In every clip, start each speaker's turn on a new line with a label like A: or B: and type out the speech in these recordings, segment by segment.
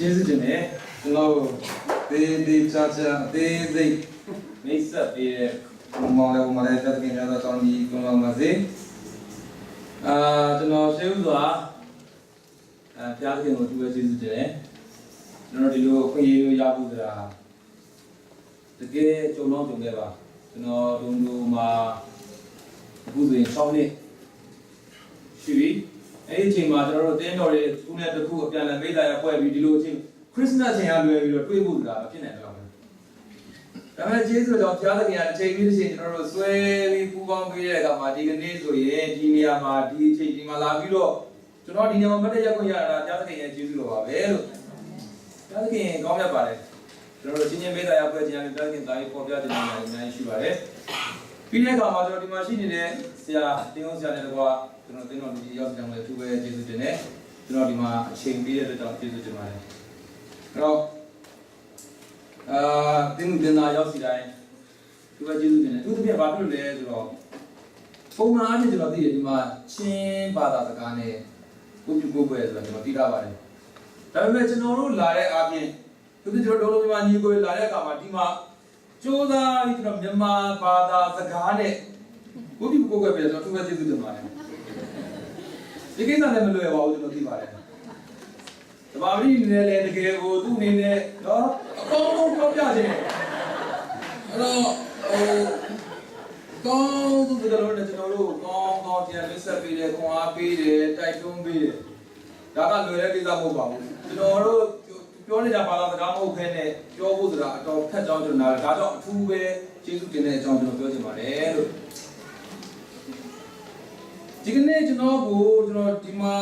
A: ကျေးဇူးတင်တယ်ကျွန်တော်သေးသေးချာချာအသေးစိတ်မိတ်ဆက်ပေးတဲ့မောင်လေးမောင်လေးတက်တင်များသောတောင်းကြီးကုန်းတော်ပါစေအာကျွန်တော်ရှေးဥစွာအဲဘုရားသခင်ကိုသူပဲကျေးဇူးတင်တယ်ကျွန်တော်ဒီလိုအခွင့်အရေးမျိုးရဖို့ဆိုတာတကယ်ကြုံတော့ကြုံခဲ့ပါကျွန်တော်ဒုံဒုံမှာအခုဆိုရင်6နှစ်ရှိပြီအဲ့ဒီအချိန်မှာကျွန်တော်တို့တင်းတော်တွေတစ်ခုနဲ့တစ်ခုအပြန်အလှန်မိသားရဖွဲ့ပြီးဒီလိုအချိန်ခရစ်စမတ်ချိန်ကလွယ်ပြီးတော့တွေ့ဖို့ဆိုတာမဖြစ်နိုင်တော့ဘူး။ဒါပေမဲ့ကျေးဇူးတော်ဘုရားသခင်ကအချိန်ပြီးတစ်ချိန်ကျွန်တော်တို့ဆွဲပြီးပူပေါင်းပေးတဲ့အခါမှာဒီကနေ့ဆိုရင်ဒီနေရာမှာဒီအချိန်ဒီမှာလာပြီးတော့ကျွန်တော်ဒီနေရာမှာမတ်တရက်ခွင့်ရတာဘုရားသခင်ရဲ့ကျေးဇူးတော်ပါပဲလို့ဘုရားသခင်ကောင်းမြတ်ပါတယ်။ကျွန်တော်တို့ချင်းချင်းမိသားရဖွဲ့ခြင်းအပြင်ဘုရားသခင်သာရေးပေါ်ပြခြင်းတွေအများကြီးရှိပါတယ်။ပြီးတဲ့အခါမှာကျွန်တော်ဒီမှာရှိနေတဲ့ဆရာတင်းအောင်ဆရာနဲ့တကွာကျွန်တော်တင်းတော်လူကြီးရောက်စီတယ်မလို့သူပဲကျေးဇူးတင်တယ်။ကျွန်တော်ဒီမှာအချိန်ပေးတဲ့အတွက်ကြောင့်ကျေးဇူးတင်ပါတယ်။အဲ့တော့အာတင်းတင်သားရောက်စီတိုင်းသူပဲကျေးဇူးတင်တယ်။သူတပြည့်ဘာဖြစ်လို့လဲဆိုတော့ပုံမှန်အားဖြင့်ကျွန်တော်သိတယ်ဒီမှာချင်းဘာသာစကားနဲ့ကိုပြကိုပွဲဆိုတော့ကျွန်တော်သိတာပါတယ်။ဒါပေမဲ့ကျွန်တော်တို့လာတဲ့အားဖြင့်သူတို့ကျွန်တော်တို့မြန်မာညီကိုလာတဲ့အခါမှာဒီမှာ ကြိုးစားပြီးကျွန်တော်မြန်မာဘာသာစကားနဲ့ကိုပြကိုကွယ်ပဲကျွန်တော်သူ့ပဲကျေးဇူးတင်ပါတယ်ဒီကိစ္စလည်းမလွယ်ပါဘူးကျွန်တော်သိပါတယ်တဘာဝီနေလည်းတကယ်ကိုသူ့အနေနဲ့နော်အကောင်းဆုံးပြောပြခြင်းအဲ့တော့ဟိုကောင်းသူစကားလုံးနဲ့ကျွန်တော်တို့ကောင်းကောင်းပြန်လက်ဆက်ပေးတယ်ခွန်အားပေးတယ်တိုက်တွန်းပေးတယ်ဒါကလွယ်တဲ့ကိစ္စမဟုတ်ပါဘူးကျွန်တော်တို့ပြောနေကြဘာသာစကားမဟုတ်ခဲနဲ့ပြောဖို့ဆိုတာအတော်ခက်ကြောင်းကျွန်တော်ဒါကြောင့်အထူးပဲကျေးဇူးတင်တဲ့အကြောင်းကျွန်တော်ပြောချင်ပါတယ်လို့ဒီကနေ့ကျွန်တော်ကိုကျွန်တော်ဒီမှ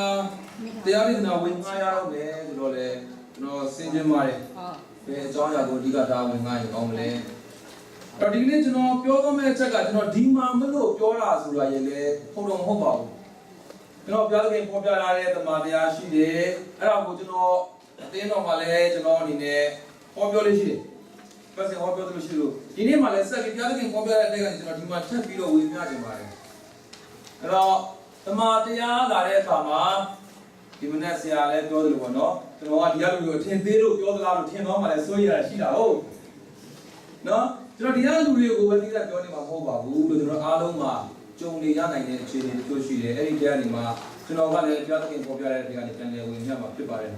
A: ာတရားဒေသနာဝင်ငှားရတော့မယ်ဆိုတော့လေကျွန်တော်စဉ်းကျင်ပါတယ်ဘယ်အကြောင်းအရာကိုအဓိကထားဝင်ငှားရင်ကောင်းမလဲအဲ့တော့ဒီကနေ့ကျွန်တော်ပြောသွားမယ့်အချက်ကကျွန်တော်ဒီမှာမလို့ပြောတာဆိုတာရင်လည်းဟုတ်တော့မဟုတ်ပါဘူးကျွန်တော်ပြသခင်ပေါ်ပြလာတဲ့တမန်တရားရှိတယ်အဲ့ဒါကိုကျွန်တော်အသင်းတော်မှာလည်းကျွန်တော်အနေနဲ့ဟောပြောလေးရှိတယ်ပတ်စင်ဟောပြောသလိုရှိလို့ဒီနေ့မှလည်းဆက်ပြီးပြသခင်ပေါ်ပြတဲ့တဲ့ကနေကျွန်တော်ဒီမှာထပ်ပြီးတော့ဝေမျှခြင်းပါတယ်အဲ့တော့တမန်တရားလာတဲ့အခါမှာဒီမနေ့ဆရာလည်းပြောသလိုပေါ့နော်ကျွန်တော်ကဒီကလူကိုအထင်သေးလို့ပြောသလားလို့ထင်သွားမှလည်းစိုးရတာရှိတာဟုတ်နော်ကျွန်တော်ဒီကလူတွေကိုပဲသိတဲ့ပြောနေမှာမဟုတ်ပါဘူးလို့ကျွန်တော်အားလုံးမှာကြုံနေရနိုင်တဲ့အခြေအနေတချို့ရှိတယ်အဲ့ဒီတရားနေမှာကျွန်တော်ကလည်းပြသခင်ပေါ်ပြတဲ့တရားနေပြန်လည်ဝင်မြတ်မှာဖြစ်ပါတယ်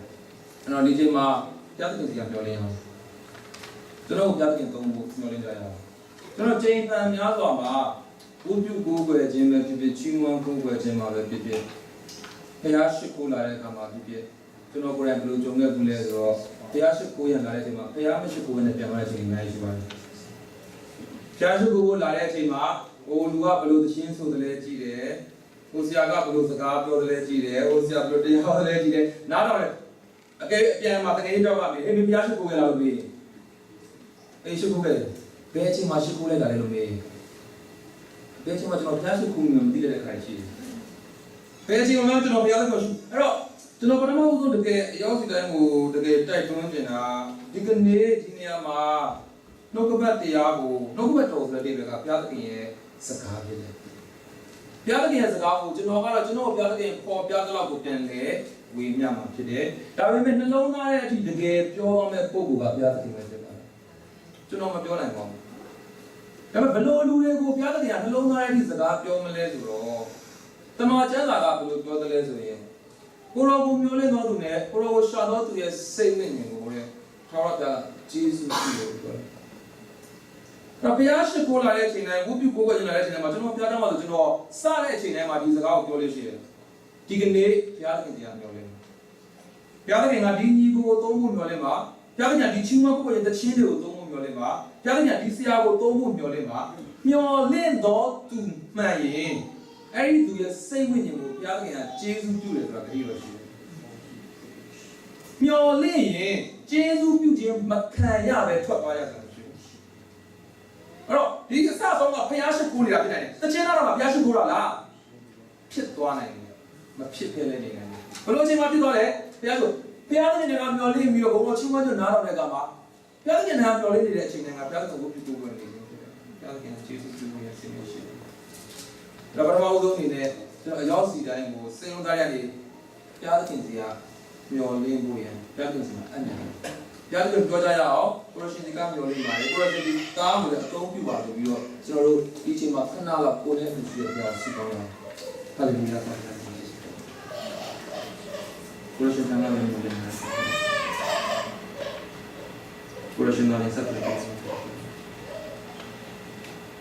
A: ကျွန်တော်ဒီချိန်မှာပြသခင်စီကပြောလင်းအောင်ကျွန်တော်ပြသခင်သုံးဖို့ပြောလင်းကြရအောင်ကျွန်တော်ချိန်ပန်များစွာမှာဝုပြုကိုးကွယ်ခြင်းပဲဖြစ်ဖြစ်ချီးမွမ်းကိုးကွယ်ခြင်းမှာပဲဖြစ်ဖြစ် ဘုရားရှိခိုးလာတဲ့အခါမှာဖြစ်ဖြစ်ကျွန်တော်ကိုယ်တိုင်ဘယ်လိုကြုံခဲ့ဘူးလဲဆိုတော့ဘုရားရှိခိုးရန်လာတဲ့အချိန်မှာဘုရားမရှိခိုးဘဲနဲ့ပြန်လာတဲ့အချိန်အများကြီးရှိပါတယ်။ဘုရားရှိခိုးကိုလာတဲ့အချိန်မှာဟိုလူကဘယ်လိုသချင်းဆိုတယ်လဲကြည့်တယ်။ဟိုဆရာကဘယ်လိုစကားပြောတယ်လဲကြည့်တယ်။ဟိုဆရာဘယ်လိုတရားဟောတယ်လဲကြည့်တယ်။နားတော့လေအကယ်အပြန်မှာတကယ်ကြောက်ပါမယ်။ဟေးဘုရားရှိခိုးရလာလို့မေး။အေးရှိခိုးခဲ့တယ်။ဘယ်အချိန်မှာရှိခိုးလိုက်တာလဲလို့မေး။ဘယ်အချိန်မှာကျွန်တော်ဘုရားရှိခိုးမှမသိတဲ့ခါရှိတယ်။ ဘယ်အချိန်မှကျွန်တော်ဘုရားသခင်ရှိအဲ့တော့ကျွန်တော်ပထမဦးဆုံးတကယ်အရောက်စီတိုင်းကိုတကယ်တိုက်တွန်းနေတာဒီကနေ့ဒီနေရာမှာနှုတ်ကပတ်တရားကိုနှုတ်ကပတ်တော်ဆိုတဲ့အိဗယ်ကဘုရားသခင်ရဲ့စကားဖြစ်တယ်ဘုရားသခင်ရဲ့စကားကိုကျွန်တော်ကတော့ကျွန်တော်ဘုရားသခင်ပေါ်ပြတဲ့လောက်ကိုပြန်လဲဝေမျှမှာဖြစ်တယ်ဒါပေမဲ့နှလုံးသားရဲ့အထိတကယ်ပြောရမယ့်ပုံကဘုရားသခင်ပဲဖြစ်ပါတယ်ကျွန်တော်မပြောနိုင်ပါဘူးဒါပေမဲ့ဘလို့လူတွေကိုဘုရားသခင်ကနှလုံးသားရဲ့အထိစကားပြောမလဲဆိုတော့ တမန်ကျမ်းစာကဘယ်လိုပြောသလဲဆိုရင်ကိုရောကိုမျိုးလင်းတော်သူနဲ့ကိုရောကိုရှာတော်သူရဲ့စိတ်ဝိညာဉ်ကိုတဲ့ထာဝရဘုရားဂျေဇုပြုလို့ပြောတယ်။တော့ဘုရားရှိခိုးလာတဲ့အချိန်တိုင်းဝုပြုကိုးကွယ်ကျင်လာတဲ့အချိန်တိုင်းမှာကျွန်တော်ဘုရားတော်မှာဆိုကျွန်တော်စတဲ့အချိန်တိုင်းမှာဒီစကားကိုပြောလို့ရှိတယ်။ဒီကနေ့ဘုရားသခင်တရားပြောလဲ။ဘုရားသခင်ကဒီညီကိုသုံးဖို့မျှော်လင့်ပါ။ဘုရားသခင်ကဒီချင်းမကိုယ်ရဲ့တချင်းတွေကိုသုံးဖို့မျှော်လင့်ပါ။ဘုရားသခင်ကဒီဆရာကိုသုံးဖို့မျှော်လင့်ပါ။မျှော်လင့်တော်သူမှန်ရင် အဲ့ဒီသူရဲ့စိတ်ဝိညာဉ်ကိုဘုရားသခင်ကကျေးဇူးပြုတယ်ဆိုတာဂရုတော်ရှိတယ်။မျော်လင့်ရင်ကျေးဇူးပြုခြင်းမခံရပဲထွက်သွားရတယ်မရှိဘူး။အဲ့တော့ဒီအစဆုံးကဘုရားရှိခိုးနေတာဖြစ်နိုင်တယ်။တခြင်းတော့ကဘုရားရှိခိုးတာလား။ဖြစ်သွားနိုင်တယ်။မဖြစ်ဖြစ်လည်းနေနိုင်တယ်။ဘယ်လိုအချိန်မှဖြစ်သွားလဲ။ဘုရားဆိုဘုရားသခင်ကမျော်လင့်ပြီးတော့ဘုံတော်ချင်းဝမ်းညွတ်နားတော်တဲ့ကမှာဘုရားသခင်ကမျော်လင့်နေတဲ့အချိန်တိုင်းကဘုရားသခင်ကိုပြုကိုယ်ဝင်နေတယ်။ဘုရားသခင်ကကျေးဇူးပြုရဆင်းရဲရှိတယ်။ ဒါပထမဦးဆုံးအနေနဲ့ကျွန်တော်အရောက်စီတိုင်းကိုစင်လုံးသားရနေဘုရားသခင်စီက မျှော်လင့်ဖို့ရန်ဘုရားသခင်ဆီမှာအပ်နှံတယ်ဘုရားသခင်ပြောကြရအောင်ကိုရရှင်ဒီကမျှော်လင့်ပါတယ်ကိုရရှင်ဒီကားကိုလည်းအသုံးပြုပါဆိုပြီးတော့ကျွန်တော်တို့ဒီချိန်မှာခဏလောက်ကိုနဲ့အတူရှိတဲ့ဘုရားကိုဆုတောင်းရအောင်ဟာလေလုယာပါဘုရားကိုရရှင်ကလည်းမျှော်လင့်ပါတယ်ကိုရရှင်ကလည်းဆက်ပြီးပါ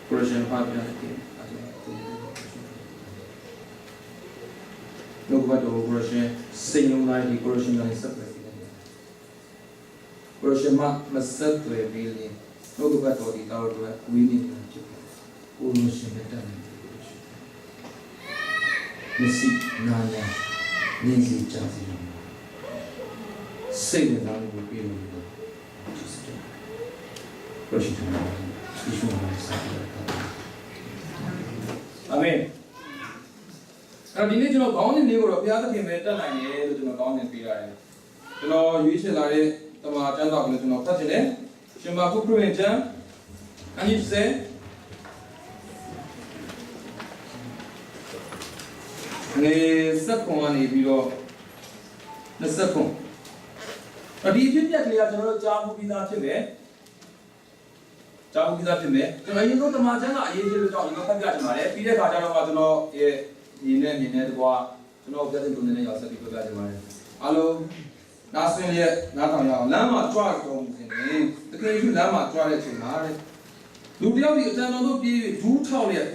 A: ကိုရရှင်ဖာပြတဲ့အဲ့ဒါ နှုတ်ကပတ်တော်ကိုကိုရရှင်စိတ်နှလုံးသားဒီကိုရရှင်ကနေဆက်သွယ်ပေးတယ်ကိုရရှင်မမဆက်သွယ်ပေးရင်နှုတ်ကပတ်တော်ဒီတော်တို့ဝိနည်းဖြစ်ပါတယ်ကိုရရှင်နဲ့တတ်နေတယ်ကိုရရှင်မစီနာနာနင်းစီကြစီတော်စိတ်ဝင်စားမှုကိုပေးလို့ကျေးဇူးတင်ပါတယ်ကိုရရှင်တော်ယေရှုနာမဆက်သွယ်ပါအာမင် အဲ့တော့ဒီနေ့ကျွန်တော်ခေါင်းစဉ်လေးကိုတော့ဘုရားသခင်ပဲတက်နိုင်တယ်လို့ကျွန်တော်ခေါင်းစဉ်ပေးရတယ်။ကျွန်တော်ရွေးချယ်လာတဲ့တမန်ကျမ်းစာကိုလည်းကျွန်တော်ဖတ်ချင်တယ်။ရှင်မာကုခရစ်ဝင်ကျမ်းအနည်းစေငေစက်ခွန်ကနေပြီးတော့20ခွန်အဒီဖြစ်ပျက်ကလေးကကျွန်တော်တို့ကြားမှုပြီးသားဖြစ်မယ်။ကြားမှုပြီးသားဖြစ်မယ်။ကျွန်တော်အရင်ဆုံးတမန်ကျမ်းစာအရေးကြီးလို့ကြောင့်အရင်ဆုံးဖတ်ပြချင်ပါတယ်။ပြီးတဲ့အခါကျတော့မှကျွန်တော်ရဲ့ညီနဲ့မြင်နဲ့တကွာကျွန်တော်ပြတဲ့ပုံစံနဲ့ရောက်ဆက်ပြီးပြောပြချင်ပါတယ်။အားလုံးနားဆွင့်ရက်နားထောင်ရအောင်လမ်းမှာကြွတော်မူစဉ်တွင်သခင်ယေရှုလမ်းမှာကြွတဲ့အချိန်မှာတဲ့လူတစ်ယောက်ဒီအတန်တော်တို့ပြေးပြီးဒူးထောက်ရက်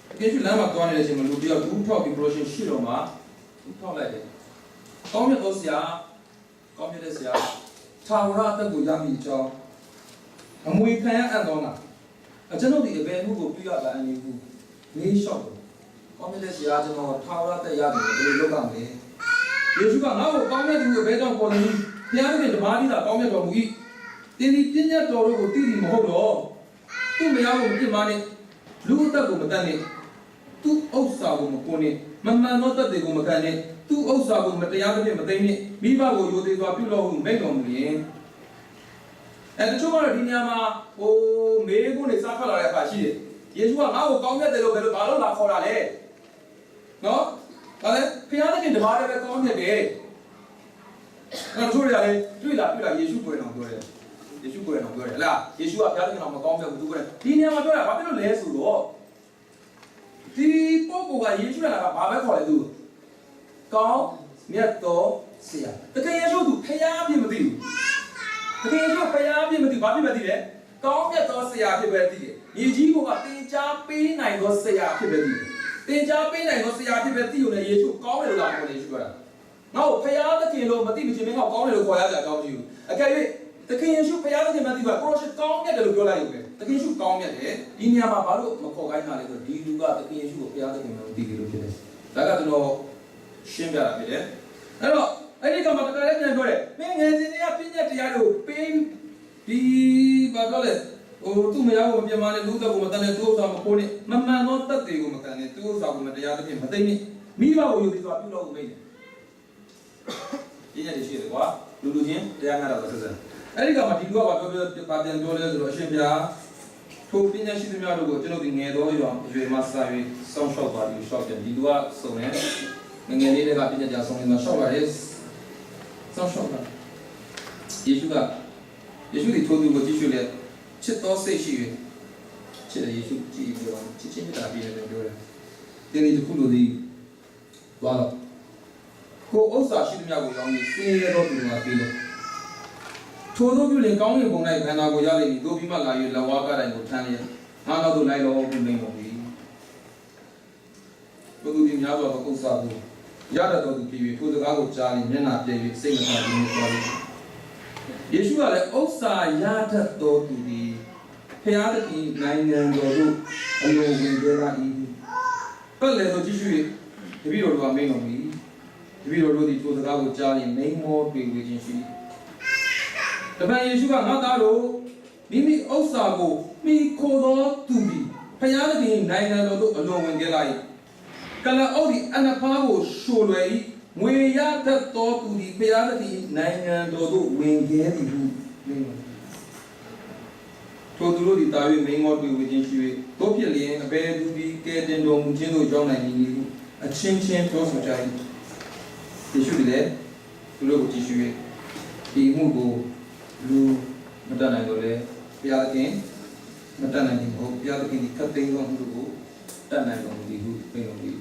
A: သခင်ယေရှုလမ်းမှာကြွနေတဲ့အချိန်မှာလူတစ်ယောက်ဒူးထောက်ပြီးပရိုရှင်ရှိတော်မှာဒူးထောက်လိုက်တယ်။ကောင်းမြတ်သောဆရာကောင်းမြတ်တဲ့ဆရာထာဝရအသက်ကိုရမည်အကြောင်းအမွေခံရအပ်တော်ကအကျွန်ုပ်ဒီအဘယ်မှုကိုပြုရပါအန်ဒီဟုမေးလျှောက်တယ် ကောင်းမြတ်တဲ့ဆရာကျွန်တော်ထာဝရတက်ရတယ်ဘယ်လိုလုပ်ရမလဲယေရှုကငါ့ကိုကောင်းမြတ်သူကိုဘယ်ကြောင့်ခေါ်တယ်လဲဘုရားသခင်တပါးလေးသာကောင်းမြတ်တော်မူ၏တင်းဒီပြည့်ညတ်တော်တို့ကိုသိသည်မဟုတ်တော့သူ့မယားကိုမပြစ်မှားနဲ့လူအသက်ကိုမတတ်နဲ့သူ့ဥစ္စာကိုမကိုနဲ့မမှန်သောတတ်တွေကိုမခံနဲ့သူ့ဥစ္စာကိုမတရားသဖြင့်မသိမ်းနဲ့မိဘကိုယိုသေးစွာပြုလို့ဟုမိန့်တော်မူလျင်အဲတချို့ကတော့ဒီနေရာမှာဟိုမေးခွန်းတွေစားထွက်လာတဲ့အခါရှိတယ်ယေရှုကငါ့ကိုကောင်းမြတ်တယ်လို့ဘယ်လိုဘာလို့လာခေါ်တာလဲ နော်ဒါလည်းဖခင်သခင်တပါးတည်းပဲကောင်းမြတ်တယ်။အဲ့တော့တို့တွေကလည်းတွေ့လာတွေ့လာယေရှုကိုယ်တော်ပြောတယ်။ယေရှုကိုယ်တော်ပြောတယ်ဟလားယေရှုကဖခင်သခင်တော်မကောင်းမြတ်ဘူးသူကိုယ်တိုင်ဒီနေရာမှာပြောတာဘာဖြစ်လို့လဲဆိုတော့ဒီပုဂ္ဂိုလ်ကယေရှုကလာဘာပဲခေါ်လဲသူကောင်းမြတ်တော်ဆရာတကယ်ယေရှုသူဖခင်အဖြစ်မသိဘူး။တကယ်ယေရှုဖခင်အဖြစ်မသိဘာဖြစ်မသိလဲကောင်းမြတ်တော်ဆရာဖြစ်ပဲသိတယ်။ညီကြီးကတင်ကြားပေးနိုင်သောဆရာဖြစ်ပဲသိတယ်။ တင်ကြားပေးနိုင်သောဆရာဖြစ်ပဲသိုံနဲ့ယေရှုကောင်းတယ်လို့လာခေါ်တယ်ယေရှုပြောတာငါ့ကိုဖျားသခင်လို့မသိမချင်းမင်းငါ့ကိုကောင်းတယ်လို့ခေါ်ရကြအကြောင်းမရှိဘူးအကယ်၍သခင်ယေရှုဖျားသခင်မသိပါကိုရောရှိကောင်းမြတ်တယ်လို့ပြောလိုက်ရုံပဲသခင်ယေရှုကောင်းမြတ်တယ်ဒီနေရာမှာဘာလို့မခေါ်ခိုင်းတာလဲဆိုတော့ဒီလူကသခင်ယေရှုကိုဖျားသခင်မသိဘူးလို့ဖြစ်တယ်ဒါကကျွန်တော်ရှင်းပြတာဖြစ်တယ်အဲ့တော့အဲ့ဒီကမှာတခါလေးပြန်ပြောတယ်မင်းငယ်စဉ်တွေကပြည့်ညက်တရားတွေကိုပေးဒီဘာပြောလဲဟိုသူ့မယားကိုမပြမနဲ့လူသက်ကိုမတန်နဲ့သူ့ဥစ္စာမခိုးနဲ့မမှန်သောတက်တွေကိုမကန်နဲ့သူ့ဥစ္စာကိုမတရားသဖြင့်မသိနဲ့မိဘကိုယူပြီးသွားပြုလို့မိတယ်ပြည့်ညက်တွေရှိတယ်ကွာလူလူချင်းတရားငါတာဆိုဆက်ဆက်အဲ့ဒီကမှာဒီလူကဘာပြောပြောဘာပြန်ပြောလဲဆိုတော့အရှင်ဘုရားထိုပညာရှိသမျှတို့ကိုကျွန်ုပ်ဒီငယ်သောရွာအရွယ်မှစ၍စောင့်ရှောက်ပါသည်ရှောက်ပြန်ဒီလူကစုံတယ်ငငယ်လေးတွေကပညာတရားဆုံးနေတာရှောက်ပါတယ်စောင့်ရှောက်တာယေရှုကယေရှုဒီထိုသူကိုကြည့်ရှုလေချစ်တော်စိတ်ရှိ၍ချစ်တယ်ယေရှုကြည့်ပြီးတော့ချစ်ချင်းမြတ်တာပြည့်တယ်ပြောတယ်တင်းဒီတစ်ခုလိုသည်သွားတော့ကိုဥစ္စာရှိသမျှကိုရောင်းပြီးစင်းရဲတော်သူကပြီးလို့ထိုသို့ပြုလင်ကောင်းကင်ဘုံ၌ခန္ဓာကိုရလိမ့်မည်တို့ပြီးမှလာ၍လဝါကတိုင်ကိုထမ်းလျက်ငါတော်တို့လိုက်တော်ဟုမိန်တော်မူ၏ဘုသူဒီများစွာသောဥစ္စာကိုရတတ်တော်သူဖြစ်၍ထိုစကားကိုကြားလျင်မျက်နှာပြည့်၍စိတ်မသာခြင်းနှင့်သွား၏ယေရှုကလည်းဥစ္စာရတတ်တော်သူသည်ဖျားသခင်နိုင်ငံတော်သို့အလိုဝင်ကြရ၏ပတ်လည်သို့ကြည့်ရှု၍တပည့်တော်တို့ကမိန်တော်မူ၏တပည့်တော်တို့သည်ထိုစကားကိုကြားလျင်မိန်မောတွေဝေခြင်းရှိ၏တပန်ယေရှုကငါသားတို့မိမိဥစ္စာကိုမိခိုသောသူသည်ဖျားသခင်နိုင်ငံတော်သို့အလွန်ဝင်ကြလာ၏ကလအုပ်သည်အနဖားကိုရှိုလွယ်၏ငွေရတတ်သောသူသည်ဖျားသခင်နိုင်ငံတော်သို့ဝင်ခဲ့သည်ဟုမိန့်တော်မူ၏ထိုသူတို့သည်တာ၍မိန်မောတွေဝေခြင်းရှိ၍တို့ဖြစ်လျင်အဘယ်သူသည်ကယ်တင်တော်မူခြင်းသို့ရောက်နိုင်မည်ဟုအချင်းချင်းပြောဆိုကြ၏ယေရှုသည်လည်း သူတို့ကိုကြည့်ရှု၍ဒီမှုကိုလူမတတ်နိုင်တော့လေဘုရားသခင်မတတ်နိုင်သည်မဟုတ်ဘုရားသခင်ဒီခတ်သိမ်းသောမှုတို့ကိုတတ်နိုင်တော်မူသည်ဟုပြောတော်မူ၏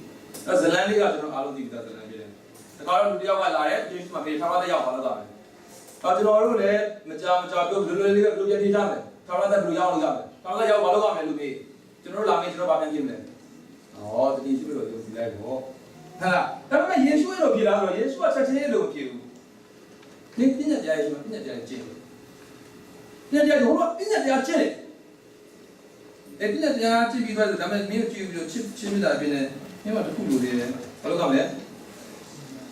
A: အဲဇလန်လေးကကျွန်တော်အားလုံးသိပြီးသားဇလန်ဖြစ်တယ်တခါတော့လူတစ်ယောက်ကလာတယ်ယေရှုမှာပြေထာဝရတက်ရောက်ပါလို့တာတယ်။အဲကျွန်တော်တို့လည်းမကြာမကြာပြောလွယ်လွယ်လေးပဲဘယ်လိုပြန်ပြေးကြမလဲ။ထာဝရတက်ဘယ်လိုရောက်လို့ရမလဲ။ထာဝရတက်ရောက်ဘာလို့ရမလဲလို့မေးကျွန်တော်တို့လာမေးကျွန်တော်ဘာပြန်ပြေးမလဲ။ဩတတိရှိလို့ယုံကြည်လိုက်ပေါ့။ဟုတ်လား။ဒါပေမဲ့ယေရှုရဲ့လိုပြေးလာဆိုတော့ယေရှုကချက်ချင်းလိုမပြေဘူး။နင်ပညာတရားယေရှုကပညာတရားကျင့်တယ်။ပညာတရားတို့ကပညာတရားကျင့်တယ်။အဲပညာတရားကျင့်ပြီးသွားဆိုဒါပေမဲ့မင်းတို့ကြည့်ပြီးတော့ချစ်ချစ်မိတာပြင်းတယ်။မင်းကတခုလိုသေးတယ်။ဘာလို့ကမလဲ။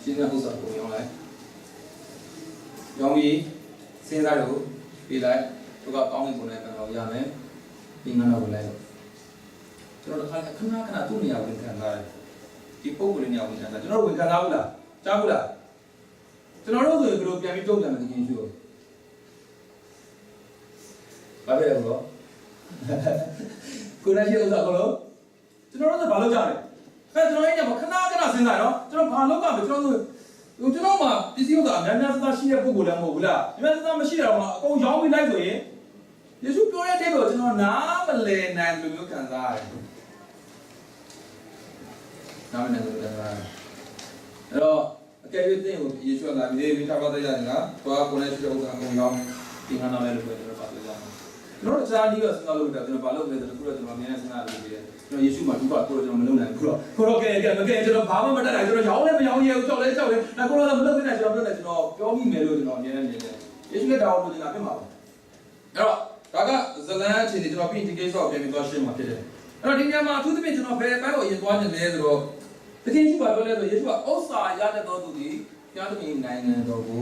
A: ရှင်းတဲ့ဥစ္စာကိုရောင်းလိုက်။ရောင်းပြီးစဉ်းစားလို့ပြီးလိုက်သူကကောင်းကင်ဘုံနဲ့ပြန်တော့ရမယ်။ပြီးငါတော့ကိုလိုက်ကျွန်တော်တခါခဏခဏသူ့နေရာဝင်ခံစားတယ်။ဒီပုံကိုယ်လေးနေရာဝင်ခံစားကျွန်တော်တို့ဝင်ခံစားဘူးလား။ကြားဘူးလား။ကျွန်တော်တို့ဆိုရင်ဘယ်လိုပြန်ပြီးတုံ့ပြန်မလဲခင်ဗျာ။ဘာဖြစ်လဲဘော။ကိုရရှိဥစ္စာကိုလို့ကျွန်တော်တို့ဆိုဘာလုပ်ကြလဲ။အဲကျွန်တော်အဲ့ညမှာခဏခဏစဉ်းစားနော်ကျွန်တော်ဘာလုပ်ကမလဲကျွန်တော်တို့ကျွန်တော်မှပစ္စည်းဥစ္စာအများများစားရှိတဲ့ပုံကိုလည်းမဟုတ်ဘူးလား။များများစားမရှိတာတော့အကုန်ရောင်းပြီးလိုက်ဆိုရင်ယေရှုပြောတဲ့အတိတ်ကိုကျွန်တော်နားမလည်နိုင်လို့မျိုးခံစားရတယ်။နားမလည်လို့ခံစားရတယ်။အဲ့တော့အကယ်၍သင်ကိုယေရှုကလာပြီးမိသားပါတဲ့ရတယ်လား။သွားကိုယ်နဲ့ရှိတဲ့ဥစ္စာအကုန်ရောင်းဒီခါနာလဲလို့ပြောကျွန်တော်ပါပြောကြမယ်။ကျွန်တော်တို့ကြားပြီးတော့စဉ်းစားလို့တော့ကျွန်တော်ဘာလုပ်လဲဆိုတော့ခုတော့ကျွန်တော်အများနဲ့စဉ်းစားလို့ပြီးတယ်။ကျွန်တော်ယေရှုမှာဒုက္ခကိုတော့ကျွန်တော်မလုပ်နိုင်ဘူးခုတော့ခုတော့ကဲကဲမကဲကျွန်တော်ဘာမှမတတ်နိုင်ကျွန်တော်ရောင်းလည်းမရောင်းရဲဘူးကြောက်လည်းကြောက်တယ်။ဒါကိုတော့မလုပ်နိုင်ကျွန်တော်မလုပ်နိုင်ကျွန်တော်ပြောမိမယ်လို့ကျွန်တော်အများနဲ့မြင်တယ်။ယေရှုလည်းတောင်းလို့နေတာဖြစ်မှာပါ။အဲ့တော့ဒါကဇလန်အခြေအနေကျွန်တော်ပြီးဒီကိစ္စကိုပြန်ပြီးသွားရှင်းမှာဖြစ်တယ်။အဲ့တော့ဒီညမှာအထူးသဖြင့်ကျွန်တော်ဘယ်အပိုင်းကိုအရင်သွားခြင်းလဲဆိုတော့သခင်ယေရှုကပြောလဲဆိုယေရှုကဥစ္စာရတတ်သောသူသည်ဘုရားသခင်နိုင်ငံတော်ကို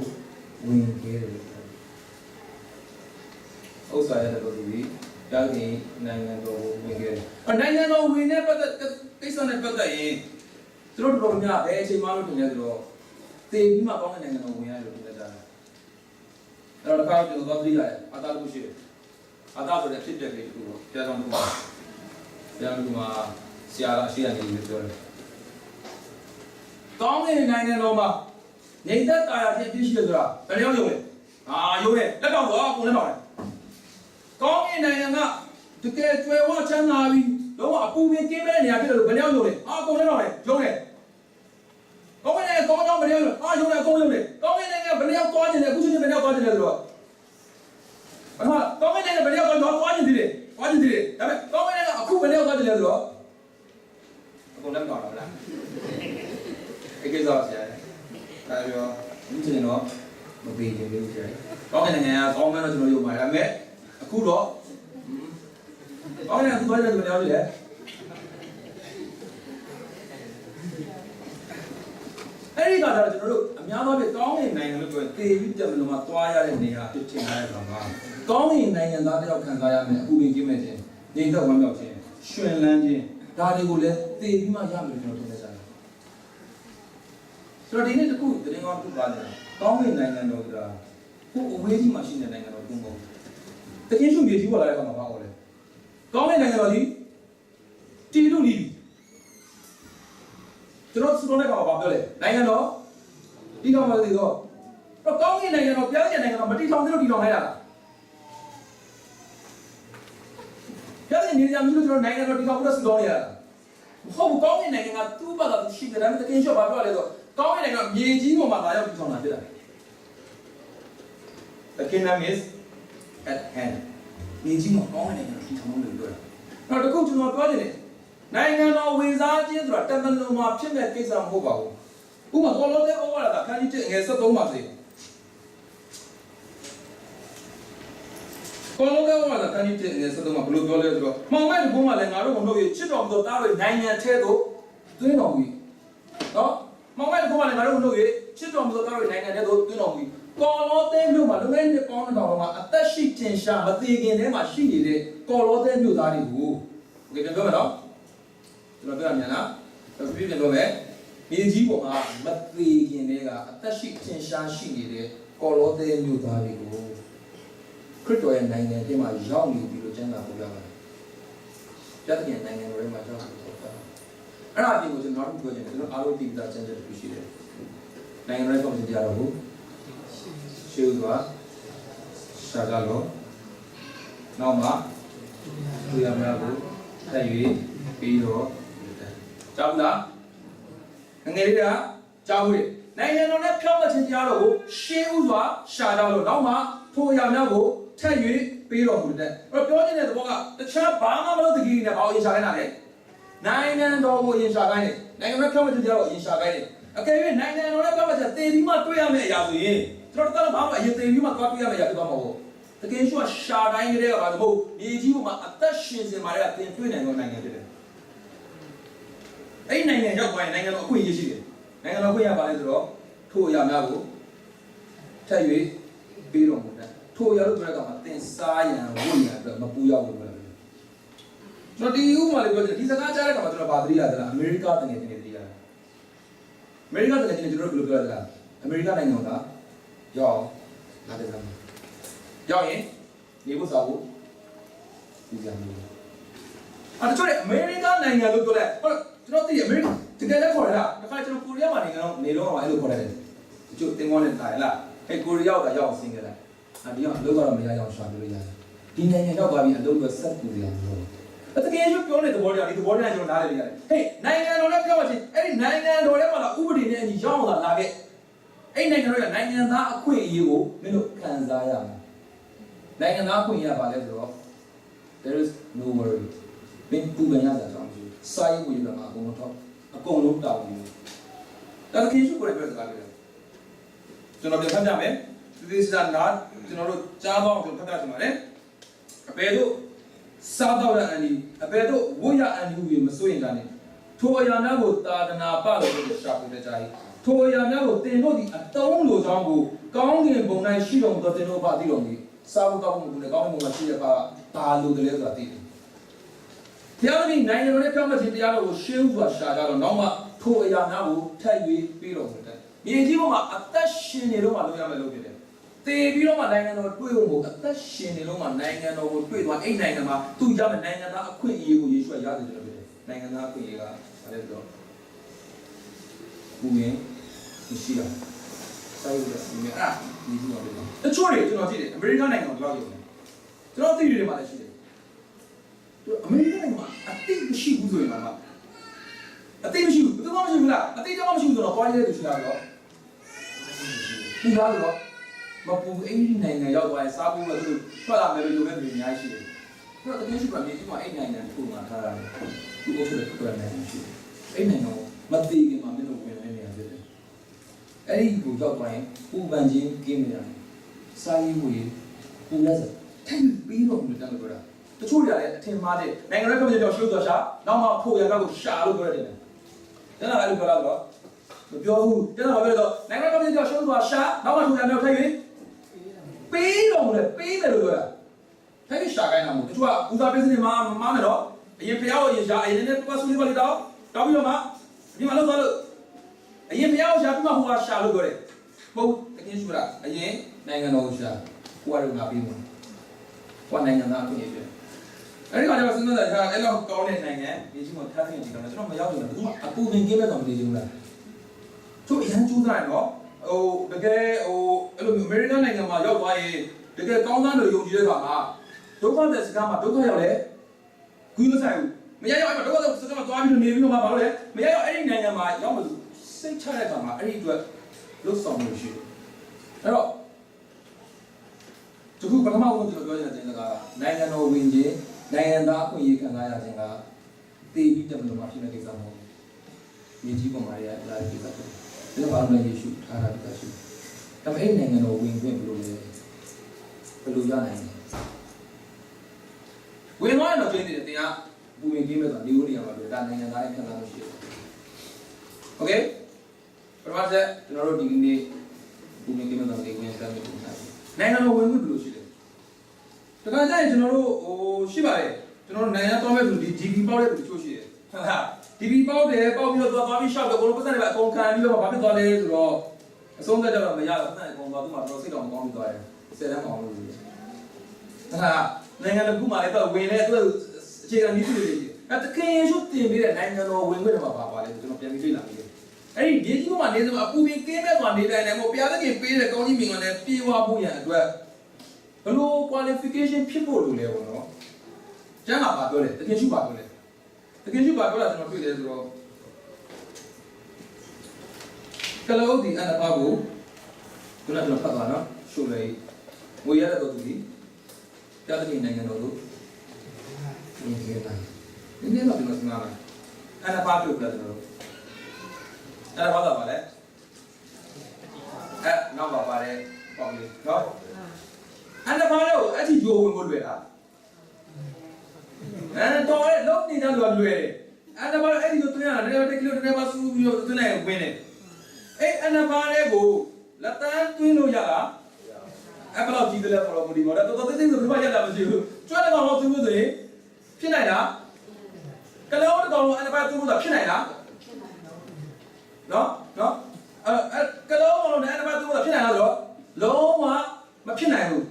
A: ဝင်ခဲ့တယ်လို့ပြောတယ်။ဥစ္စာရတတ်သောသူသည်ဘုရားသခင်နိုင်ငံတော်ကိုဝင်ခဲ့တယ်။အဲ့နိုင်ငံတော်ဝင်တဲ့ပတ်သက်ကိစ္စနဲ့ပတ်သက်ရင်သူတို့တော်တော်များဘယ်အချိန်မှလို့ထင်လဲဆိုတော့သေပြီးမှကောင်းတဲ့နိုင်ငံတော်ဝင်ရတယ်လို့ထင်ကြတာ။အဲ့တော့တစ်ခါကျွန်တော်သွားသိရတယ်အာသာလို့ရှိတယ်။အာသာဆိုတဲ့အဖြစ်ပြက်ကလေးတစ်ခုပေါ့။ဘုရားဆောင်တစ်ခုပါ။ဘုရားတစ်ခုမှာဆရာကအရှိရနေပြီးပြောတယ်။ကောင်းတဲ့နိုင်ငံတော်မှာနေသက်တာယာဖြစ်ပြည့်ရှိတယ်ဆိုတာဘယ်ရောက်ယုံလဲ။အာယုံတယ်လက်တော့တော့ကိုလက်တော့တယ်။ကောင်းတဲ့နိုင်ငံကတကယ်ကျွယ်ဝချမ်းသာပြီးတော့အပူပင်ကင်းမဲ့နေရာဖြစ်တယ်လို့ဘယ်ရောက်ယုံလဲ။အာကိုလက်တော့တယ်ယုံတယ်။ကောင်းတဲ့ကောင်းကြောင်းဘယ်ရောက်လဲ။အာယုံတယ်အကုန်ယုံတယ်။ကောင်းတဲ့နိုင်ငံဘယ်ရောက်သွားခြင်းလဲအခုချင်းဘယ်ရောက်သွားခြင်းလဲဆိုတော့ ပထမကောင်းကင်နိုင်ငံဘယ်ရောက်သွားသွားခြင်းသေးတယ်သွားခြင်းသေးတယ်ဒါပေမဲ့ကောင်းကင်နိုင်ငံအခုဘယ်ရောက်သွားခြင်းလဲဆိုတော့အကုန်လက်မတော်တော့လားအဲ့ကိစ္စဆရာဒါပြောဒီချင်းတော့မပေးခြင်းဘူးဆရာကောင်းကင်နိုင်ငံကကောင်းမယ်တော့ကျွန်တော်ယုံပါတယ်ဒါပေမဲ့အခုတော့ကောင်းကင်နိုင်ငံအခုသွားကြတယ်ဘယ်ရောက်လဲအဲ့ဒီကကြတော့ကျွန်တော်တို့အများသောဖြင့်ကောင်းကင်နိုင်ငံလို့ပြောရင်တေပြီးတက်မလို့မှသွားရတဲ့နေရာဖြစ်ချင်ရတဲ့ကောင်ကကောင်းကင်နိုင်ငံသားတယောက်ခံစားရမယ်အခုပင်ကျင်းမဲ့ခြင်းနေသက်ဝမ်းမြောက်ခြင်းရှင်လန်းခြင်းဒါတွေကိုလည်းတေပြီးမှရမယ်လို့ကျွန်တော်ထင်နေကြတယ်ဆိုတော့ဒီနေ့တခုသတင်းကောင်းတစ်ခုပါနေတာကောင်းကင်နိုင်ငံတော်ဆိုတာခုအဝေးကြီးမှာရှိတဲ့နိုင်ငံတော်တုံးပုံတကင်းရှုမြေကြီးပေါ်လာတဲ့အခါမှာဘာပေါ်လဲကောင်းကင်နိုင်ငံတော်ကြီးတည်လို့နေပြီကျွန်တော်စတော်တဲ့ကောင်ကဘာပြောလဲနိုင်ငံတော်တီထောင်ပါသေးတော့တော့ကောင်းကင်နိုင်ငံတော်ပြားကင်နိုင်ငံတော်မတီထောင်သေးလို့တီထောင်ခိုင်းတာလားပြားကင်နေကြမျိုးလို့ကျွန်တော်နိုင်ငံတော်တီထောင်ဖို့စတော်နေရတာမဟုတ်ဘူးကောင်းကင်နိုင်ငံကသူ့ဘာသာသူရှိတယ်ဒါပေမဲ့တကင်းလျှော့ဘာပြောလဲဆိုကောင်းကင်နိုင်ငံကမြေကြီးပေါ်မှာလာရောက်တီထောင်တာဖြစ်တာ The kingdom is at hand မြေကြီးမှာကောင်းကင်နိုင်ငံတော်တီထောင်လို့ပြောတာအဲ့တော့တခုကျွန်တော်ပြောချင်တယ်နိုင်ငံတော်ဝင်စားခြင်းဆိုတာတမန်တော်မှာဖြစ်မဲ့ကိစ္စမဟုတ်ပါဘူးဥပမာကောလောသဲဩဝါဒခန်းကြီး1ငယ်73ပါစေကောလောသဲဩဝါဒခန်းကြီး1ငယ်73မှာဘယ်လိုပြောလဲဆိုတော့မှောင်မိုက်တကုန်းကလည်းငါတို့ကိုနှုတ်ရချစ်တော်မူသောသားတို့နိုင်ငံထဲသို့သွင်းတော်မူ၏နော်မှောင်မိုက်တကုန်းကလည်းငါတို့ကိုနှုတ်ရချစ်တော်မူသောသားတို့နိုင်ငံထဲသို့သွင်းတော်မူ၏ကောလောသဲမြို့မှာလူငယ်နှစ်ပေါင်းတောင်မှာအသက်ရှိတင်ရှာမသေးခင်တည်းမှာရှိနေတဲ့ကောလောသဲမြို့သားတွေကိုโอเคပြန်ပြောမယ်နော်ကျွန်တော်ပြောရမြန်လားပြပြပြန်ပြောမယ်မြေကြီးပေါ်မှာမသေးခင်တည်းကအသက်ရှိတင်ရှာရှိနေတဲ့ကောလောသဲမြို့သားတွေကိုခရစ်တော်ရဲ့နိုင်ငံထဲမှာရောက်နေပြီလို့ကျမ်းစာပေါ်ပြပါတယ်။ပြဿနာနိုင်ငံတော်ထဲမှာရောက်နေလို့ပြောတာ။အဲ့ဒါအပြင်ကိုကျွန်တော်တို့ပြောချင်တယ်ကျွန်တော်အားလုံးတည်ပြီးသားကျမ်းစာတစ်ခုရှိတယ်။နိုင်ငံတော်ရဲ့ပုံစံတရားတော်ကို ရှေးဥစွာရှာကြလော့နောက်မှသူရများကိုတက်၍ပြီးတော့ကြောက်လားငငယ်လေးကကြောက်ဘူးနိုင်ငံတော်နဲ့ဖြောင်းမခြင်းတရားတော်ကိုရှေးဥစွာရှာကြလို့နောက်မှထိုအရာများကိုထက်၍ပေးတော်မူတဲ့အဲ့တော့ပြောနေတဲ့သဘောကတခြားဘာမှမလုပ်တကြီးနဲ့ဘာလို့ရင်ရှာခိုင်းတာလဲနိုင်ငံတော်ကိုရင်ရှာခိုင်းတယ်နိုင်ငံတော်ဖြောင်းမခြင်းတရားတော်ကိုရင်ရှာခိုင်းတယ်အကယ်၍နိုင်ငံတော်နဲ့ဖြောင်းမခြင်းသေပြီးမှတွေ့ရမယ့်အရာဆိုရင်ကျွန်တော်တို့ကတော့ဘာမှအရင်သေပြီးမှသွားတွေ့ရမယ့်အရာဖြစ်သွားမှာပေါ့တကယ်ရှိရှာတိုင်းကလေးကဘာလို့မို့မြေကြီးပေါ်မှာအသက်ရှင်စင်မာတဲ့တင်တွေ့နိုင်သောနိုင်ငံဖြစ်တယ်အဲ့နိုင်ငံရောက်သွားရင်နိုင်ငံတော်အခွင့်အရေးရှိတယ်နိုင်ငံတော်အခွင့်အရေးပါလဲဆိုတော့ထို့အရာများကိုထက်၍ပေးတော်မူတဲ့ထို့အရာလို့ပြောတဲ့အခါမှာတင်စားရန်ဝတ်ရန်အတွက်မပူရောက်ဘူးပြောတယ်ကျွန်တော်ဒီဥပမာလေးပြောချင်တယ်ဒီစကားကြားတဲ့အခါမှာကျွန်တော်ဗာသတိရတယ်လားအမေရိကတငယ်ချင်းတွေသတိရတယ်အမေရိကတငယ်ချင်းတွေကျွန်တော်တို့ဘယ်လိုပြောရလဲအမေရိကနိုင်ငံကရောက်လာတဲ့ကရောက်ရင်နေဖို့စားဖို့ဒီကြမျိုးအဲ့တချို့တွေအမေရိကနိုင်ငံလို့ပြောလိုက်ဟုတ်ကျွန်တော်သိတယ်အမေရိကတကယ်လည်းခေါ်ရလားတခါကျွန်တော်ကိုရီးယားမှာနေကတော့နေတော့အဲ့လိုခေါ်ရတယ်တချို့တင်ကောင်းနဲ့တာရလားဟဲ့ကိုရီးယားကရောက်ဆင်းခဲ့လိုက်အဲ့ဒီကအလုပ်ကတော့မရအောင်ရှာပြလို့ရတယ်ဒီနိုင်ငံရောက်သွားပြီးအလုပ်ပဲဆက်ပူရအောင်လို့တကယ်လို့ပြောနေတဲ့သဘောတရားဒီသဘောတရားကျွန်တော်နားလည်နေရတယ်ဟေးနိုင်ငံတော်နဲ့ပြောမှချင်းအဲ့ဒီနိုင်ငံတော်ထဲမှာလာဥပဒေနဲ့အညီရောက်အောင်လာခဲ့အဲ့နိုင်ငံတော်ကနိုင်ငံသားအခွင့်အရေးကိုမင်းတို့ခံစားရမယ်နိုင်ငံသားအခွင့်အရေးကဘာလဲဆိုတော့ there is no worry မင်းပူပန်ရတာကြောင့်မရှိဘူးစာရေးဝင်ရမှာအကုန်လုံးတော့အကုန်လုံးတောင်းယူဒါသခင်ယေရှုကိုယ်တိုင်ပြောစကားလေးကျွန်တော်ပြန်ဖတ်ပြမယ်သေသေးချာချာနားကျွန်တော်တို့ကြားပေါအောင်ကျွန်တော်ဖတ်ပြချင်ပါတယ်အပေတို့စားတော့ရအန်ဒီအပေတို့ဝတ်ရအန်ဒီဟူ၍မစိုးရင်ကြနဲ့ထိုအရာများကိုသာသနာပလို့ရှာဖွေကြ၏ထိုအရာများကိုတင်တို့သည်အတုံးလိုကြောင်းကိုကောင်းကင်ဘုံ၌ရှိတော်မူသောတင်တို့ဘာသိတော်မူစားဖို့ကောင်းမှုကလည်းကောင်းကင်ဘုံမှာရှိတဲ့ဘာဘာလိုတယ်လဲဆိုတာသိတယ်တရားသဖြင့်နိုင်ငံတော်ရဲ့ပြောင်းလဲခြင်းတရားတော်ကိုရှင်းဥစွာရှာကြတော့နောက်မှထိုအရာများကိုထပ်၍ပြီးတော်မူတဲ့မြေကြီးပေါ်မှာအသက်ရှင်နေတော့မှလုပ်ရမယ်လို့ဖြစ်တယ်။တည်ပြီးတော့မှနိုင်ငံတော်တွေ့ဖို့ကိုအသက်ရှင်နေတော့မှနိုင်ငံတော်ကိုတွေ့သွားအဲ့နိုင်ငံမှာသူရမယ်နိုင်ငံသားအခွင့်အရေးကိုယေရှုကရစေတယ်လို့ဖြစ်တယ်။နိုင်ငံသားအခွင့်အရေးကဘာလဲဆိုတော့ပူရင်မရှိတာ။ဆိုင်ရတဲ့ဒီမြအဲ့ဒီကြီးမှာဖြစ်တယ်။တချို့တွေကျွန်တော်ကြည့်တယ်အမေရိကန်နိုင်ငံကိုတော့ရောက်တယ်။ကျွန်တော်သိတွေမှာလည်းရှိတယ်။သူအမေရိကန်နိုင်ငံမှာအတိတ်မရှိဘူးဆိုရင်တော့အတိတ်မရှိဘူးဘယ်သူမှမရှိဘူးလားအတိတ်တော့မရှိဘူးဆိုတော့တွားရတဲ့သူရှိတာတော့ပူလားဆိုတော့မပူအဲ့ဒီနိုင်ငံရောက်သွားရင်စားဖို့ကသူထွက်လာမယ်လို့ယုံတဲ့သူအများကြီးရှိတယ်။အဲ့တော့တကယ်ရှိပါမြေကြီးမှာအဲ့နိုင်ငံထိုးမှာထားတာလေ။သူ့အုပ်ချုပ်တဲ့တော်နိုင်ငံရှိတယ်။အဲ့နိုင်ငံကိုမသိခင်မှာမင်းတို့ဝင်နေနေရဖြစ်တယ်။အဲ့ဒီကိုရောက်သွားရင်ပူပန်ခြင်းကင်းနေတာ။စားရေးဝေပူလက်စထိုင်ပြီးတော့မတန်းလို့ပြောတာ။တချို့တွေကလည်းအထင်မှားတဲ့နိုင်ငံရေးပြည်တော်ရှုပ်သွားရှာနောက်မှဖိုရကကိုရှာလို့ပြောရတယ်။တန်းလာအဲ့လိုပြောတာတော့မပြောဘူး။တန်းလာဘာပြောလဲတော့နိုင်ငံရေးပြည်တော်ရှုပ်သွားရှာနောက်မှထိုရမြောက်ထိုက်ရင်ပေးတော့မလဲပေးတယ်လို့ပြောတာ။ထိုက်ရှာခိုင်းတာမို့တချို့ကဦးစားပေးစနေမှာမမမယ်တော့အရင်ဖျားကိုအရင်ရှာအရင်နဲ့ပတ်ဆူလေးပါလေတော့တောင်းပြီးတော့မှဒီမှာလောက်သွားလို့အရင်ဖျားကိုရှာပြီးမှဟိုကရှာလို့ပြောတယ်။ဟုတ်တကယ်ရှိလားအရင်နိုင်ငံတော်ကိုရှာကိုကတော့ငါပေးမှာ။ကိုကနိုင်ငံသားအခွင့်အရေးပြ။အဲ့ဒီကကျတော့စဉ်းစားတာအဲ့လောက်ကောင်းတဲ့နိုင်ငံမြေကြီးမှာထားတဲ့ဒီကောင်ကျွန်တော်မရောက်ဘူးလားဘယ်သူမှအပူပင်ကင်းမဲ့ကောင်မနေချင်ဘူးလားသူအရန်ကျူးစားရနော်ဟိုတကယ်ဟိုအဲ့လိုမျိုးအမေရိကန်နိုင်ငံမှာရောက်သွားရင်တကယ်ကောင်းသားလို့ယုံကြည်တဲ့အခါမှာဒုက္ခတဲ့စကားမှာဒုက္ခရောက်လေကူးမဆိုင်ဘူးမရရောက်အဲ့မှာဒုက္ခတဲ့စကားမှာသွားပြီးနေပြီးတော့မှဘာလို့လဲမရရောက်အဲ့ဒီနိုင်ငံမှာရောက်မှစိတ်ချတဲ့အခါမှာအဲ့ဒီအတွက်လွတ်ဆောင်လို့ရှိတယ်အဲ့တော့တခုပထမဆုံးကျွန်တော်ပြောချင်တဲ့ကနိုင်ငံတော်ဝင်ခြင်းနိုင်ငံသားအခွင့်အရေးခံစားရခြင်းကတည်ပြီးတမလို့မှဖြစ်တဲ့ကိစ္စမဟုတ်ဘူး။မြေကြီးပေါ်မှာရလာတဲ့ကိစ္စဖြစ်တယ်။ဒါကြောင့်ဘာလို့လဲယေရှုထားတာကိစ္စရှိတယ်။ဒါပေမဲ့အဲ့နိုင်ငံတော်ဝင်ခွင့်ဘယ်လိုလဲဘယ်လိုရနိုင်လဲ။ဝင်သွားရင်တော့ကျင်းနေတယ်တင်ကပူဝင်ကင်းမဲ့ဆိုတော့နေဦးနေရမှာပဲဒါနိုင်ငံသားရဲ့ခံစားမှုရှိတယ်။ Okay ပထမဆက်ကျွန်တော်တို့ဒီနေ့ပူဝင်ကင်းမဲ့ဆိုတော့နေဝင်စမ်းပြီးပုံစံနိုင်ငံတော်ဝင်ခွင့်ဘယ်လိုရှိလဲ။တခါကျရင်ကျွန်တော်တို့ဟိုရှိပါတယ်ကျွန်တော်တို့နိုင်ငံသွားမဲ့သူဒီ DB ပေါက်တဲ့သူတချို့ရှိတယ်ဟုတ်လား DB ပေါက်တယ်ပေါက်ပြီးတော့သွားသွားပြီးရှောက်တယ်အကုန်လုံးပတ်စံတွေပဲအကုန်ခံပြီးတော့ဘာဖြစ်သွားလဲဆိုတော့အဆုံးသက်ကြတော့မရတော့ပတ်စံအကုန်သွားသူ့မှာတော့စိတ်တော်မကောင်းပြီးသွားတယ်ဆယ်တန်းမအောင်လို့ဟုတ်လားနိုင်ငံတစ်ခုမှလည်းတော့ဝင်တဲ့သူအခြေခံနည်းတွေရှိတယ်အဲတခင်ယေရှုတင်ပေးတဲ့နိုင်ငံတော်ဝင်ခွင့်တွေမှာပါပါလဲကျွန်တော်ပြန်ပြီးတွေ့လာပြီ။ အဲ့ဒီမြေကြီးပေါ်မှာနေစမှာအပူပင်ကင်းမဲ့သွားနေတိုင်းလည်းမို့ဘုရားသခင်ပေးတဲ့ကောင်းကြီးမင်္ဂလာနဲ့ပြေဝဖို့ရန်အတွက်ဘလို့ qualification ဖြစ်ဖို့လိုလဲပေါ့နော်ကျမ်းကပါပြောတယ်တကယ်ရှိပါပြောတယ်တကယ်ရှိပါပြောတာကျွန်တော်တွေ့တယ်ဆိုတော့ကလောဒီအနပါကိုခုနကကျွန်တော်ဖတ်သွားနော်ရှုပ်လိုက်ငွေရတဲ့တော်သူဒီပြသခင်နိုင်ငံတော်သို့ဝင်ခဲ့တာနည်းနည်းတော့ကျွန်တော်စဉ်းစားလိုက်အနပါပြုတ်လာကျွန်တော်တို့အနပါတော့ပါလေအဲနောက်ပါပါတယ်ပေါ့လေနော်အနပါတော့အဲ့ဒီဂျိုးဝင်ဖို့လွယ်လားအဲတော်ရဲလုံးနေကြလို့လွယ်တယ်အနပါတော့အဲ့ဒီကိုတွင်းရတာတကယ်တကယ်တကယ်ပါစူးပြီးတော့တွင်းလိုက်ဝင်တယ်အဲ့အနပါတဲ့ကိုလက်တန်းတွင်းလို့ရလားအဲ့ဘယ်တော့ကြီးတယ်လဲပေါ်တော့မဒီပေါ်တော့တော်တော်သိသိဆိုဘယ်မှရတာမရှိဘူးကျွတ်တဲ့ကောင်တော့တွင်းလို့ဆိုရင်ဖြစ်နိုင်လားကလောတကောင်လုံးအနပါတွင်းလို့ဆိုတာဖြစ်နိုင်လားနော်နော်အဲကလောကောင်လုံးနဲ့အနပါတွင်းလို့ဆိုတာဖြစ်နိုင်လားဆိုတော့လုံးဝမဖြစ်နိုင်ဘူး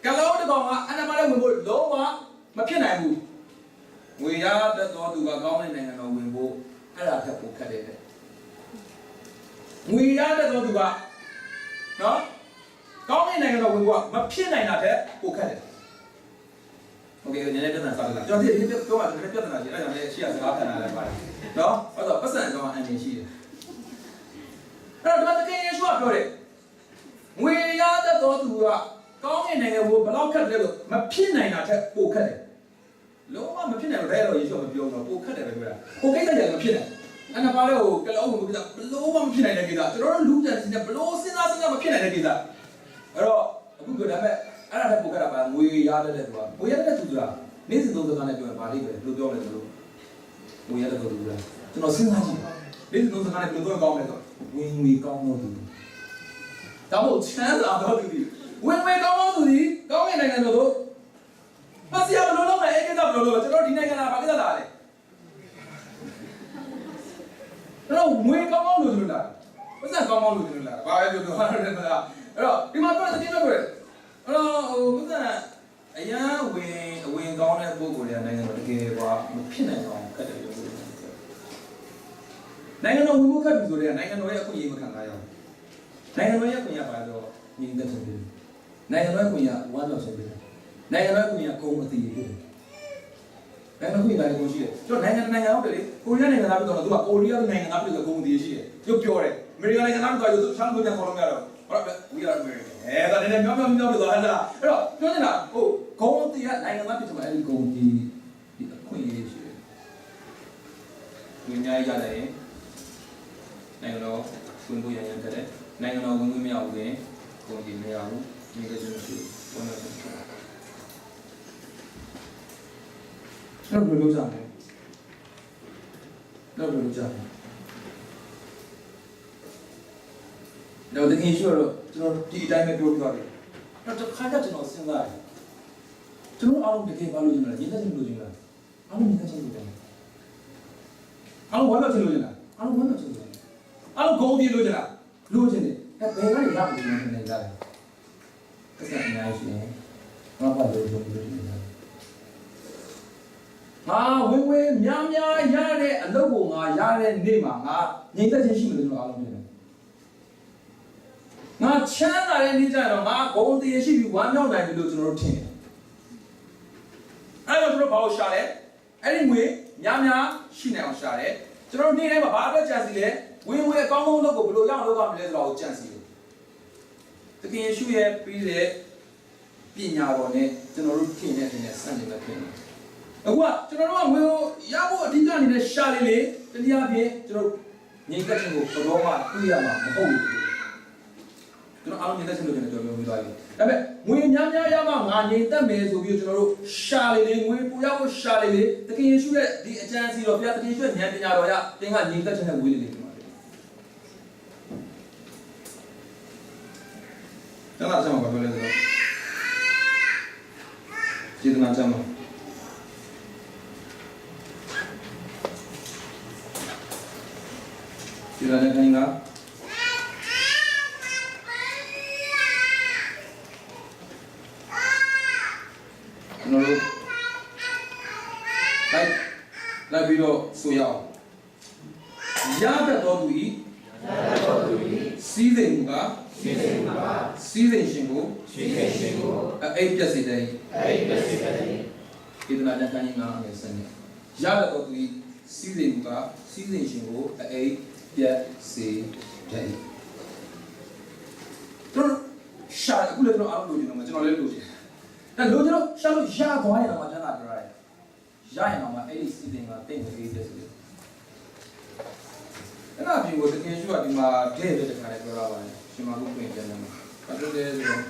A: ကလောတကောင်ကအနပါနဲ့ဝင်ဖို့လုံးဝမဖြစ်နိုင်ဘူးငွေရတတ်တော်သူကကောင်းတဲ့နိုင်ငံတော်ဝင်ဖို့အဲ့ဒါထက်ပိုခက်တယ်တဲ့ငွေရတတ်တော်သူကနော်ကောင်းတဲ့နိုင်ငံတော်ဝင်ဖို့ကမဖြစ်နိုင်တာထက်ပိုခက်တယ်โอเคနည်းနည်းပြဿနာစားလာကျွန်တော်ဒီပြောမှာနည်းနည်းပြဿနာရှိအဲ့ဒါကြောင့်လည်းရှေ့ကစကားခံလာလိုက်ပါတယ်နော်အဲ့တော့ပတ်စံကောင်အန်ရင်ရှိတယ်အဲ့တော့ဒီမှာတကယ်ယေရှုကပြောတယ်ငွေရတတ်တော်သူကကောင်းတဲ့နိုင်ငံကိုဘလောက်ခက်တယ်လို့မဖြစ်နိုင်တာထက်ပိုခက်တယ်လုံးဝမဖြစ်နိုင်တော့တဲ့တော့ယေရှုကမပြောတော့ပိုခက်တယ်ပဲပြောတာကိုကိစ္စကြတယ်မဖြစ်နိုင်အဲ့ဒါပါလေဟိုကလောဝင်ကိစ္စဘလို့မှမဖြစ်နိုင်တဲ့ကိစ္စကျွန်တော်တို့လူကြံစီနဲ့ဘလို့စဉ်းစားစဉ်းစားမဖြစ်နိုင်တဲ့ကိစ္စအဲ့တော့အခုပြောဒါပေမဲ့အဲ့ဒါထက်ပိုခက်တာပါငွေရတတ်တဲ့သူကငွေရတတ်တဲ့သူဆိုတာနေ့စဉ်သုံးစကားနဲ့ပြောရင်ဗာလိမ့်ပဲဘယ်လိုပြောမလဲကျွန်တော်ငွေရတတ်တဲ့သူကကျွန်တော်စဉ်းစားကြည့်နေ့စဉ်သုံးစကားနဲ့ဘယ်လိုပြောကောင်းမလဲဆိုဝင်ငွေကောင်းတော့သူဒါမို့ချမ်းသာတော့သူဒီဝင်ငွေကောင်းတော့သူဒီကောင်းတဲ့နိုင်ငံတော်တို့ပတ်စရာဘယ်လိုလုပ်မလဲအဲ့ကိစ္စဘယ်လိုလုပ်လဲကျွန်တော်ဒီနိုင်ငံလာဘာကိစ္စလာလဲအဲ့တော့ငွေကောင်းကောင်းလို့လို့လာပတ်စံကောင်းကောင်းလို့လို့လာဘာပဲပြောပြောဟာတယ်မလားအဲ့တော့ဒီမှာပြောတဲ့တင်းတော့ပြောတယ်အဲ့တော့ဟိုပတ်စံအရန်ဝင်အဝင်ကောင်းတဲ့ပုံကိုယ်တွေကနိုင်ငံတော်တကယ်ကွာမဖြစ်နိုင်အောင်ခက်တယ်လို့ပြောနိုင်ငံတော်ဝင်ဖို့ခက်ပြီဆိုတော့နိုင်ငံတော်ရဲ့အခွင့်အရေးမခံစားရအောင်နိုင်ငံတော်ရဲ့အခွင့်အရေးပါတော့ညီသက်ချင်းပြီနိုင်ငံတော်ရဲ့အခွင့်အရေးဝမ်းတော်ချင်းပြီနိုင်ငံတော်ရဲ့အခွင့်အရေးဂုံအတီးဖြစ်တယ်နိုင်ငံခွင့်တိုင်းကိုရှိတယ်ကျွန်တော်နိုင်ငံနိုင်ငံဟုတ်တယ်လေကိုရီးယားနိုင်ငံသားဖြစ်တော့သူကကိုရီးယားနိုင်ငံသားဖြစ်ဆိုဂုံအတီးရှိတယ်သူပြောတယ်အမေရိကန်နိုင်ငံသားဖြစ်တော့သူချမ်းလို့ပြန်ခေါ်လို့မရတော့ဟုတ်လား we are American အဲဒါနည်းနည်းမြောက်မြောက်မြောက်ဖြစ်သွားဟဲ့လားအဲ့တော့ပြောနေတာဟိုဂုံအတီးကနိုင်ငံသားဖြစ်ချင်မှအဲ့ဒီဂုံအတီးဒီအခွင့်အရေးရှိတယ်ဝင်များရတယ်နိုင်ငံတော်ဝင်ဖို့ရရန်တက်တယ်နိုင်ငံတော်ဝင်ဝင်မရဘူးရင်ဂုံအတီးမရဘူးညီကချင်းမရှိဘူးဝန်တော်ချင်းရှိအဲ့ဘယ်လိုလုပ်ကြလဲတော့ဘယ်လိုလုပ်ကြလဲတော့တကယ်ရှိတော့ကျွန်တော်ဒီအတိုင်းပဲပြောပြသွားတယ်တော့တစ်ခါကျကျွန်တော်စဉ်းစားတယ်ကျွန်တော်အားလုံးတကယ်ဘာလို့ကျင်လဲညီသက်ချင်းလို့ကျင်လားအားလုံးညီသက်ချင်းလို့ကျင်လားအားလုံးဝမ်းတော့ချင်းလို့ကျင်လားအားလုံးဝမ်းတော့ချင်းလို့ကျင်လားအားလုံးဂုံပြေလို့ကျင်လားလို့ကျင်တယ်အဲဘယ်ကနေရပြီလဲနေကြတယ်ပတ်စံအများကြီးရှင်ငါဘာလို့လို့ကျင်လဲငါဝင်ဝင်များများရတဲ့အလုပ်ကိုငါရတဲ့နေ့မှာငါညီသက်ချင်းရှိမယ်လို့ကျွန်တော်အားလုံးပြောတယ်ငါချမ်းသာတဲ့နေ့ကျရင်တော့ငါဂုံတည်ရှိပြီးဝမ်းမြောက်နိုင်ပြီလို့ကျွန်တော်တို့ထင်တယ်အဲ့တော့ကျွန်တော်ဘာလို့ရှာလဲအဲ့ဒီငွေများများရှိနိုင်အောင်ရှာတယ်ကျွန်တော်နေ့တိုင်းမှာဘာအတွက်ကြံစီလဲဝင်ဝင်အကောင်းဆုံးလုပ်ကိုဘယ်လိုရအောင်လုပ်ရမလဲဆိုတော့ကြံစီတယ်တကယ်ယေရှုရဲ့ပြီးတဲ့ပညာတော်နဲ့ကျွန်တော်တို့ထင်တဲ့ထင်တဲ့စံနေပဲဖြစ်နေအခုကကျွန်တော်တို့ကငွေကိုရဖို့အဓိကအနေနဲ့ရှာလေလေတနည်းအားဖြင့်ကျွန်တော်ညီသက်ချင်းကိုဘတော်မှတွေ့ရမှာမဟုတ်ဘူးကျွန်တော်အားလုံးညီသက်ချင်းလို့ကျွန်တော်ပြောပြသွားပြီဒါပေမဲ့ငွေများများရမှငါညီသက်မယ်ဆိုပြီးကျွန်တော်တို့ရှာလေလေငွေပူရဖို့ရှာလေလေတကယ်ယေရှုရဲ့ဒီအကျမ်းစီတော်ဘုရားတကယ်ယေရှုရဲ့ဉာဏ်ပညာတော်ရသင်ကညီသက်ချင်းနဲ့ဝေးလေလေဒီမှာတန်းလာချမ်းမှာပြောလဲဆိုတော့ကျေးဇူးနာချမ်းမှာဒီလာတဲ့ခိုင်းကကျွန်တော်တို့လိုက်လိုက်ပြီးတော့ဆိုရအောင်ရတတ်တော်သူ စည်းစိမ်ရှင်ကိုအိပ်ပျက်စေတတ်၏ဒေသနာကျမ်းခန်းကြီး9အငယ်7ရတတ်သောသူ၏စည်းစိမ်မူကားစည်းစိမ်ရှင်ကိုအိပ်ပျက်စေတတ်၏တို့ရှာအခုလည်းကျွန်တော်အားလုံးလိုချင်တော့မှာကျွန်တော်လည်းလိုချင်တယ်ဒါလိုချင်တော့ရှာလို့ရသွားရင်တော့မှကျန်တာပြောရတယ်ရရင်တော့မှအဲ့ဒီစည်းစိမ်ကတင့်ကိုအေးတယ်ဆိုတယ်အဲ့ဒါပြင်ကိုတကယ်ရှိကဒီမှာတဲ့တဲ့တခါလည်းပြောရပါတယ်ရှင်မကုပြင်ပြန်တယ်မှာဘာလို့လဲဆိုတော့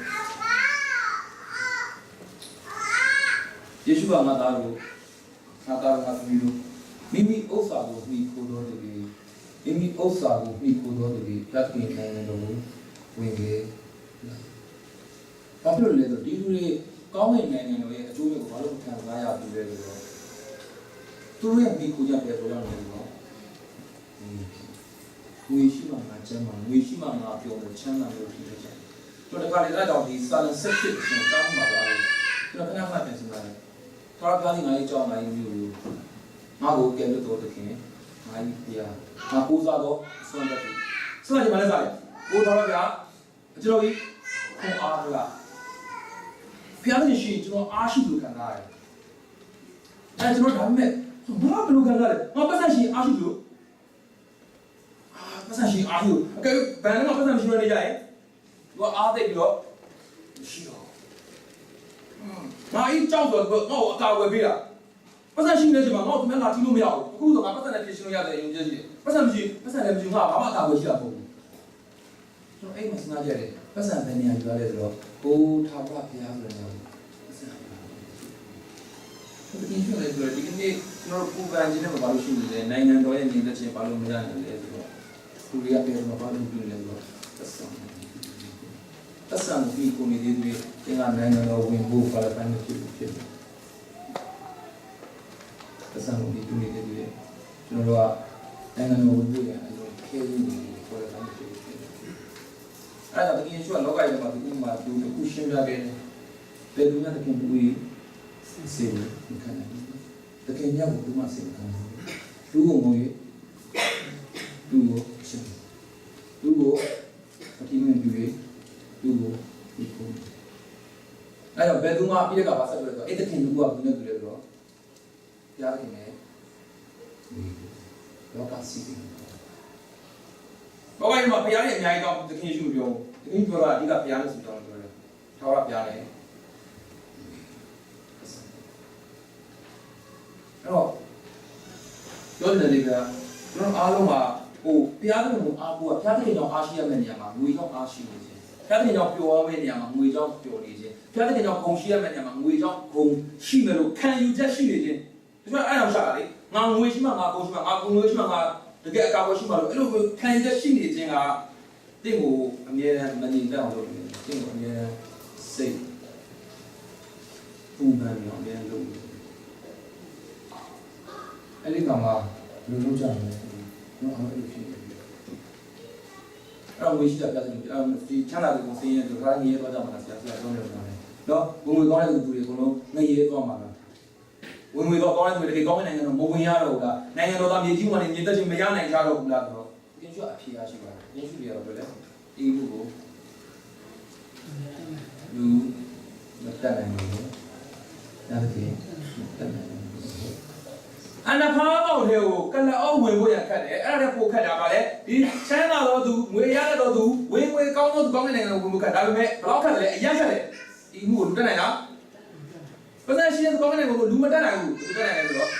A: ယေရှုကငါသားတို့ငါသားတို့ငါသမီးတို့မိမိဥစ္စာကိုမှီခိုတော်သူတွေမိမိဥစ္စာကိုမှီခိုတော်သူတွေတတ်ခင်နိုင်ငံတော်ကိုဝင်ခဲ့ဘာဖြစ်လို့လဲဆိုတော့ဒီလူတွေကောင်းတဲ့နိုင်ငံတော်ရဲ့အကျိုးတွေကိုဘာလို့ခံစားရဘူးလဲဆိုတော့သူတို့ရဲ့မိခိုကြတယ်ပေါ်ရောက်နေတယ်နော်ငွေရှိမှငါချမ်းမှာငွေရှိမှငါပျော်တယ်ချမ်းသာလို့ဖြစ်နေကြတယ်ကျွန်တော်တခါလေအဲ့တော့ဒီစာလ18ရှင်တောင်းပါလားကျွန်တော်ခဏခဏပြန်စဉ်းစားတယ်ထာဝရဘုရားကြီးငါ့ရဲ့ကြောင်းငါ့ရဲ့မြို့ကိုငါ့ကိုကယ်လွတ်တော်တခင်ငါ့ရဲ့ဘုရားငါပူဇော်တော်ဆွမ်းတတ်ပြီဆွမ်းတယ်မလဲစားလေကိုထာဝရဘုရားကျွန်တော်ကြီးခွန်အားလားဘုရားရှင်ရှိကျွန်တော်အားရှိလို့ခံစားရတယ်အဲကျွန်တော်ဒါပေမဲ့ငါဘယ်လိုခံစားလဲငါပတ်သက်ရှိအားရှိလို့အာပတ်သက်ရှိအားရှိလို့အကယ်ဘန်ကပတ်သက်မရှိလို့နေကြရင်သူကအားသိပြီးတော့မရှိတော့ငါအိကြောက်တော့ငါ့ကိုအကာအကွယ်ပေးတာပတ်သက်ရှိနေချိန်မှာငါ့ကိုသူများလာကြည့်လို့မရဘူးအခုဆိုငါပတ်သက်နဲ့ဖြည့်ရှင်းလို့ရတယ်ယုံကြည်ရှိတယ်ပတ်သက်မရှိပတ်သက်လည်းမရှိငါဘာမှအကာအကွယ်ရှိတာမဟုတ်ဘူးကျွန်တော်အဲ့မှာစဉ်းစားကြရတယ်ပတ်သက်ဘယ်နေရာယူရလဲဆိုတော့ဘိုးထာဝရဘုရားဆိုတဲ့နေရာကိုပတ်သက်တကယ်ပြောလဲဆိုတော့ဒီကနေ့ကျွန်တော်တို့ပူပန်ခြင်းနဲ့ဘာလို့ရှိနေလဲနိုင်ငံတော်ရဲ့နေတဲ့ခြင်းဘာလို့မရနိုင်လဲဆိုတော့လူတွေကပြောတော့ဘာလို့ပြုနေလဲဆိုတော့သက်ဆောင်သက်ဆောင်ပြီးကိုနေသေးတွေသင်ကနိုင်ငံတော်ဝင်ဖို့ပါလပိုင်းမဖြစ်ဘူးဖြစ်တယ်သက်ဆောင်ပြီးပြုနေတဲ့တွေကျွန်တော်တို့ကနိုင်ငံတော်ဝင်ဖို့ရအဲ့လိုခဲရင်းနေတယ်ပါလပိုင်းမဖြစ်ဘူးဖြစ်တယ်အဲ့ဒါတကယ်ရှိကလောကကြီးမှာဒီဥမာသူတခုရှင်းပြခဲ့တယ်ဘယ်သူမှတကယ်ဘူးစေမခံနိုင်ဘူးတကယ်ညဘူးသူမှစေမခံနိုင်ဘူးလူကိုငုံ၍လူကိုရှင်းလူကိုအတိမင်ပြ၍လူကိုဒီကိုအဲ့တော့ဘယ်သူမှပြည့်ကပါဆက်ပြောဆိုအဲ့တခင်လူကဘူးနဲ့တူတယ်ဆိုတော့ဘုရားခင်နဲ့လောကစီစဉ်ဘောကကြီးမှာဘုရားရဲ့အများကြီးတော့တခင်ရှိပြောတခင်ပြောတာအဓိကဘုရားနဲ့ဆိုတော့ပြောတယ်ထာဝရဘုရားနဲ့အဲ့တော့ပြောနေတယ်ကကျွန်တော်အားလုံးမှာဟိုဘုရားသခင်ကိုအားကိုးဘုရားသခင်ကြောင့်အားရှိရမယ့်နေရာမှာငွေကြောင့်အားရှိနေခြင်းဘုရားသခင်ကြောင့်ပျော်ရမယ့်နေရာမှာငွေကြောင့်ပျော်နေခြင်းဘုရားသခင်ကြောင့်ဂုဏ်ရှိရမယ့်နေရာမှာငွေကြောင့်ဂုဏ်ရှိမယ်လို့ခံယူချက်ရှိနေခြင်းဒီမှာအဲ့အောင်ရှာတာလေငါငွေရှိမှငါဂုဏ်ရှိမှငါဂုဏ်ငွေရှိမှငါတကယ်အကာအကွယ်ရှိမှလို့အဲ့လိုခံယူချက်ရှိနေခြင်းကတင့်ကိုအမြဲတမ်းမငြိမ်သက်အောင်လုပ်နေတယ်တင့်ကိုအမြဲတမ်းစိတ်ပူပန်နေအောင်အမြဲတမ်းလုပ်နေတယ်အဲ့ဒီကောင်ကလူလုံးကြတယ်နော်အဲ့လိုဖြစ်နေတယ်အဲ့တော့ငွေရှိတာပြတယ်အဲ့ဒီချမ်းသာတဲ့ကောင်စင်းရဲဆိုခါငရေသွားကြမှာလားဆရာဆရာပြောနေတယ်နော်ဝင်ငွေကောင်းတဲ့သူတွေအကုန်လုံးငရေသွားမှာလားဝင်ငွေတော့ကောင်းတဲ့သူတွေတကယ်ကောင်းတဲ့နိုင်ငံတော့မဝင်ရတော့ဘူးလားနိုင်ငံတော်သားမြေကြီးဝင်နေမြေသက်ချင်းမရနိုင်ကြတော့ဘူးလားဆိုတော့ကျင်းရှုအဖြေရရှိပါတယ်ကျင်းရှုတွေကတော့ပြောလဲအေးမှုကိုလူမတတ်နိုင်ဘူးနားတကယ်မတတ်နိုင်ဘူးအနာဖားပေါက်ထဲကိုကလအောက်ဝင်ဖို့ရခက်တယ်အဲ့ဒါတည်းပိုခက်တာပါလေဒီချမ်းသာတော်သူငွေရတဲ့တော်သူဝင်ငွေကောင်းတော်သူကောင်းတဲ့နိုင်ငံကိုဝင်ဖို့ခက်ဒါပေမဲ့ဘယ်တော့ခက်တယ်လဲအရင်ခက်တယ်ဒီမှုကိုလူတက်နိုင်လားပတ်သက်ရှိတဲ့ကောင်းတဲ့နိုင်ငံကိုလူမတက်နိုင်ဘူးလူတက်နိုင်တယ်ဆိုတော့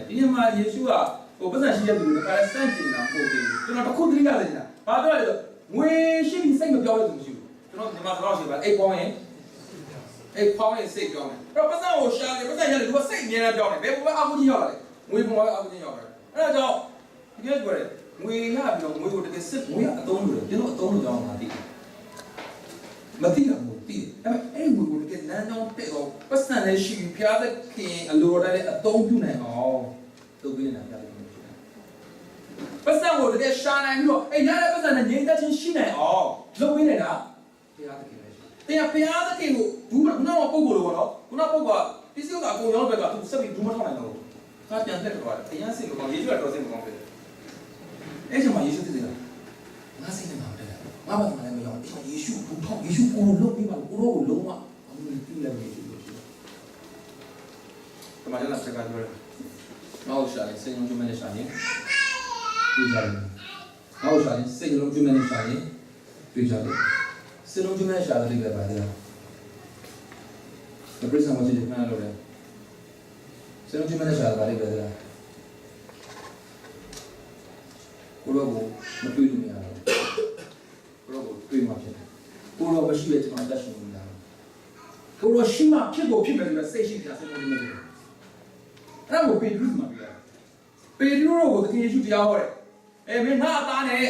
A: ဒီနေ့မှာယေရှုကဟိုပတ်သက်ရှိတဲ့သူတွေကလည်းစန့်ကျင်တာမဟုတ်သေးဘူးကျွန်တော်တခုသတိရစေချင်တာဘာပြောလဲဆိုငွေရှိပြီးစိတ်မပြောတဲ့သူမရှိဘူးကျွန်တော်မြန်မာစကားရှိပါအိတ်ပေါင်းရင်အိတ်ပေါင်းရင်စိတ်ပြောင်းတယ်အဲ့တော့ပတ်သက်ကိုရှာတယ်ပတ်သက်ရတယ်လူကစိတ်အများနဲ့ပြောင်းတယ်ဘယ်ပုံပဲအာဟုကြီးရောက်လာလဲငွေပုံပဲအာဟုကြီးရောက်လာတယ်အဲ့ဒါကြောင့်ဒီကပြောတယ်ငွေရပြီးတော့ငွေကိုတကယ်စစ်ငွေကအသုံးလို့တယ်ကျွန်တော်အသုံးလို့ကြောင်းငါသိတယ်မသိတာမဟုတ်သိတယ်ဒါပေမဲ့အဲ့ငွေကိုတကယ်လမ်းကြောင်းတဲ့တော့ပတ်စံလည်းရှိပြီးဖျားတဲ့ခင်အလိုတော်တိုင်းလည်းအသုံးပြုနိုင်အောင်လုပ်ပေးနေတာဖျားတဲ့ခင်ဖြစ်တယ်ပတ်စံကိုတကယ်ရှာနိုင်ပြီးတော့အဲ့ရတဲ့ပတ်စံနဲ့ငြိမ်သက်ခြင်းရှိနိုင်အောင်လုပ်ပေးနေတာဖျားတဲ့ခင်ပဲရှိတယ်ဖျားတဲ့ခင်ကိုဒူးမခုနကပုတ်ကိုလို့ပေါ့နော်ခုနပုတ်ကပစ္စည်းကအကုန်ရောင်းတဲ့ဘက်ကသူဆက်ပြီးဒူးမထောက်နိုင်တော့ဘူးခါပြန်လက်တော့တယ်အရင်စိတ်မကောင်းယေရှုကတော့စိတ်မကောင်းဖြစ်တယ်အဲ့ချိန်မှာယေရှုသိတယ်ငါစိတ်နဲ့ငါမတက်ဘူး။ ငါဘာမှလည်းမရောအဲ့ယေရှုဘူးထောက်ယေရှုကိုလုံးပြီးပါကိုရောကိုလုံးဝအမှုပြုလိုက်ယေရှုလို့ရှိတယ်။တမန်တော်ကစကားပြောတယ်။ငါ့ကိုရှာရင်စိတ်လုံးကျွမ်းနဲ့ရှာရင်တွေ့ကြတယ်။ငါ့ကိုရှာရင်စိတ်လုံးကျွမ်းနဲ့ရှာရင်တွေ့ကြတယ်။စိတ်လုံးကျွမ်းနဲ့ရှာတဲ့လည်းပဲပါတယ်။ဒီပြဿနာမရှိတဲ့ခဏလို့လေ။စိတ်လုံးကျွမ်းနဲ့ရှာတာလည်းပဲလား။ကိုရောကိုမတွေ့လို့မရဘူး။ကိုရောကိုတွေ့မှဖြစ်တယ်။ကိုရောမရှိပဲကျွန်တော်အသက်ရှင်လို့မရဘူး။ကိုရောရှိမှဖြစ်ကိုဖြစ်မယ်ဆိုတော့စိတ်ရှိတာစိတ်လုံးကျွမ်းနဲ့ဖြစ်တယ်။အဲ့ဒါကိုပေတရုမှာပြောတယ်။ပေတရုကိုသခင်ယေရှုတရားဟောတယ်။အဲမင်းငါအသားနဲ့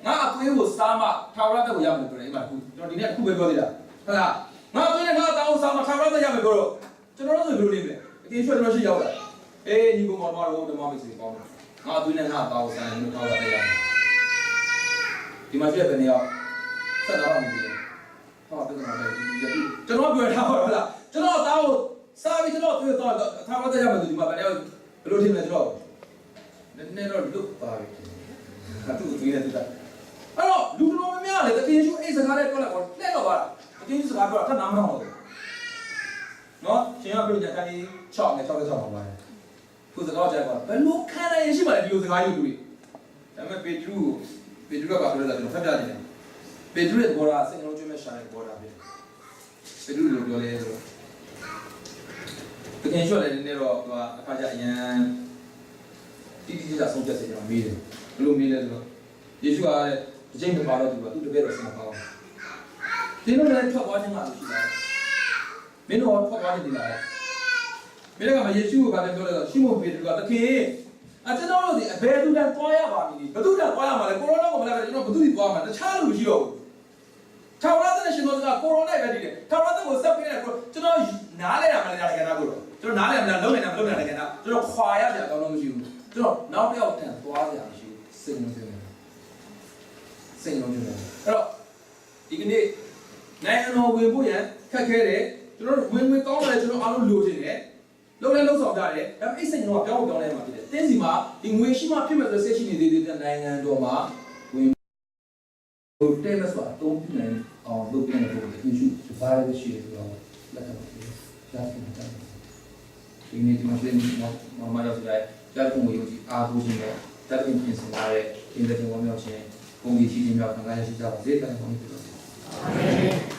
A: ငါအသွေးကိုစားမှထာဝရသက်ကိုရမယ်ပြောတယ်အဲ့မှာခုကျွန်တော်ဒီနေ့အခုပဲပြောသေးတာ။ဟုတ်လား။ငါအသွေးနဲ့ငါအသားကိုစားမှထာဝရသက်ရမယ်ပြောတော့ကျွန်တော်တို့ဆိုဘယ်လိုနေမလဲ။အကင်ရွှေကျွန်တော်ရှိရောက်လာ။အေးညီကောင်မောင်တို့ဓမ္မမိတ်ဆွေကောင်းတယ်။ငါအသွေးနဲ့ငါအသားကိုစားရင်တို့ထာဝရသက်ရမယ်။ဒီမှာရှိတဲ့ဘယ်နေရာဆက်တော့မသိဘူး။ဟောပြဿနာပဲကျွန်တော်ပြောထားပါတော့လား။ကျွန်တော်အသားကိုစားပြီးကျွန်တော်သွေးတော့ထာဝရသက်ရမယ်ဆိုဒီမှာဘယ်နေရာဘယ်လိုထင်လဲကျွန်တော်နည်းနည်းတော့လွတ်ပါပြီ။ဟာသူ့သွေးနဲ့သူကအဲ့တော့လူတော်များများလေတကယ်ရှုအဲ့စကားလေးပြောလိုက်တော့လှဲ့တော့ပါလား။တကယ်ရှုစကားပြောတာထပ်နားမထောင်တော့ဘူး။နော်ရှင်ရပြညတန်းကြီး6နဲ့6နဲ့6ပါပါတယ်။ခုစကားကြိုက်ပါဘယ်လိုခံနိုင်ရရှိမှလဲဒီလိုစကားယူလူတွေ။ဒါပေမဲ့ပေတရုကိုပေတရုကဘာပြောလဲဆိုတော့ကျွန်တော်ဖတ်ပြနေတယ်။ပေတရုရဲ့သဘောထားစိတ်နှလုံးကျွမ်းမဲ့ရှာတဲ့သဘောထားဖြစ်တယ်။ပေတရုလိုပြောလဲဆိုတော့တကယ်ရှော့လည်းနည်းနည်းတော့သူကအခါကျအရန်တိတိကျကျဆုံးဖြတ်စေကျွန်တော်မေးတယ်။ဘယ်လိုမေးလဲဆိုတော့ယေရှုကတဲ့တစ်ချိန်မပါတော့သူကသူ့တပည့်တော်ဆင်မကောင်းဘူး။တင်းတို့လည်းထွက်သွားခြင်းကလို့ရှိတာ။မင်းတို့ကထွက်သွားခြင်းဒီလား။မင်းတို့ကမယေရှုကိုဗာလည်းပြောလဲဆိုရှိမုန်ပေတရုကသခင်အကျွန်တော်တို့ဒီအဘယ်သူတန်သွားရပါမည်။ဘသူတန်သွားရမှာလဲကိုရိုနာကိုမလာပဲကျွန်တော်ဘသူဒီသွားမှာတခြားလူမရှိတော့ဘူး။ထာဝရသနဲ့ရှင်တော်ကကိုရိုနာပဲတည်တယ်။ထာဝရသကိုဆက်ပေးတယ်ကိုကျွန်တော်နားလဲရမလဲတကယ်တော့ကိုတော့ကျွန်တော်နားလဲမလားလုံးနေတယ်မလုံးနေတယ်တကယ်တော့ကျွန်တော်ခွာရကြအကောင်းတော့မရှိဘူး။ကျွန်တော်နောက်တစ်ယောက်တန်သွားကြမရှိဘူး။စိတ်လုံးကျွမ်းတယ်။စိတ်လုံးကျွမ်းတယ်။အဲ့တော့ဒီကနေ့နိုင်ငံတော်ဝင်ဖို့ရန်ခက်ခဲတယ်။ကျွန်တော်တို့ဝင်ဝင်ကောင်းတယ်ကျွန်တော်အားလုံးလိုချင်တယ်။လုံးလဲလုံးဆောင်ကြတယ်။ဒါပေမဲ့အဲ့စိတ်ကတော့ပြောင်းပြောင်းလဲမှာဖြစ်တယ်။တင်းစီမှာဒီငွေရှိမှဖြစ်မဲ့ဆိုဆက်ရှိနေသေးတဲ့နိုင်ငံတော်မှာဝင်ဟိုတဲမဆိုတာအသုံးပြုနိုင်အောင်လုပ်ပြနေတဲ့ပုံစံအင်းရှိဒီဘာလဲရှိတယ်ဆိုတော့လက်ခံပါပြီ။ရှားစင်တာဒီနေ့ဒီမှာရှိတဲ့မမရောက်ဆိုတဲ့ကြားကုံကိုယုံကြည်အားကိုးခြင်းနဲ့တတ်ပြင်ပြင်ဆင်လာတဲ့အင်တာဗျူးဝမ်းမြောက်ခြင်းပုံကြီးရှိခြင်းမြောက်ခံစားရရှိကြပါစေ။တန်ဖိုးဖြစ်ပါစေ။
B: အာမင်။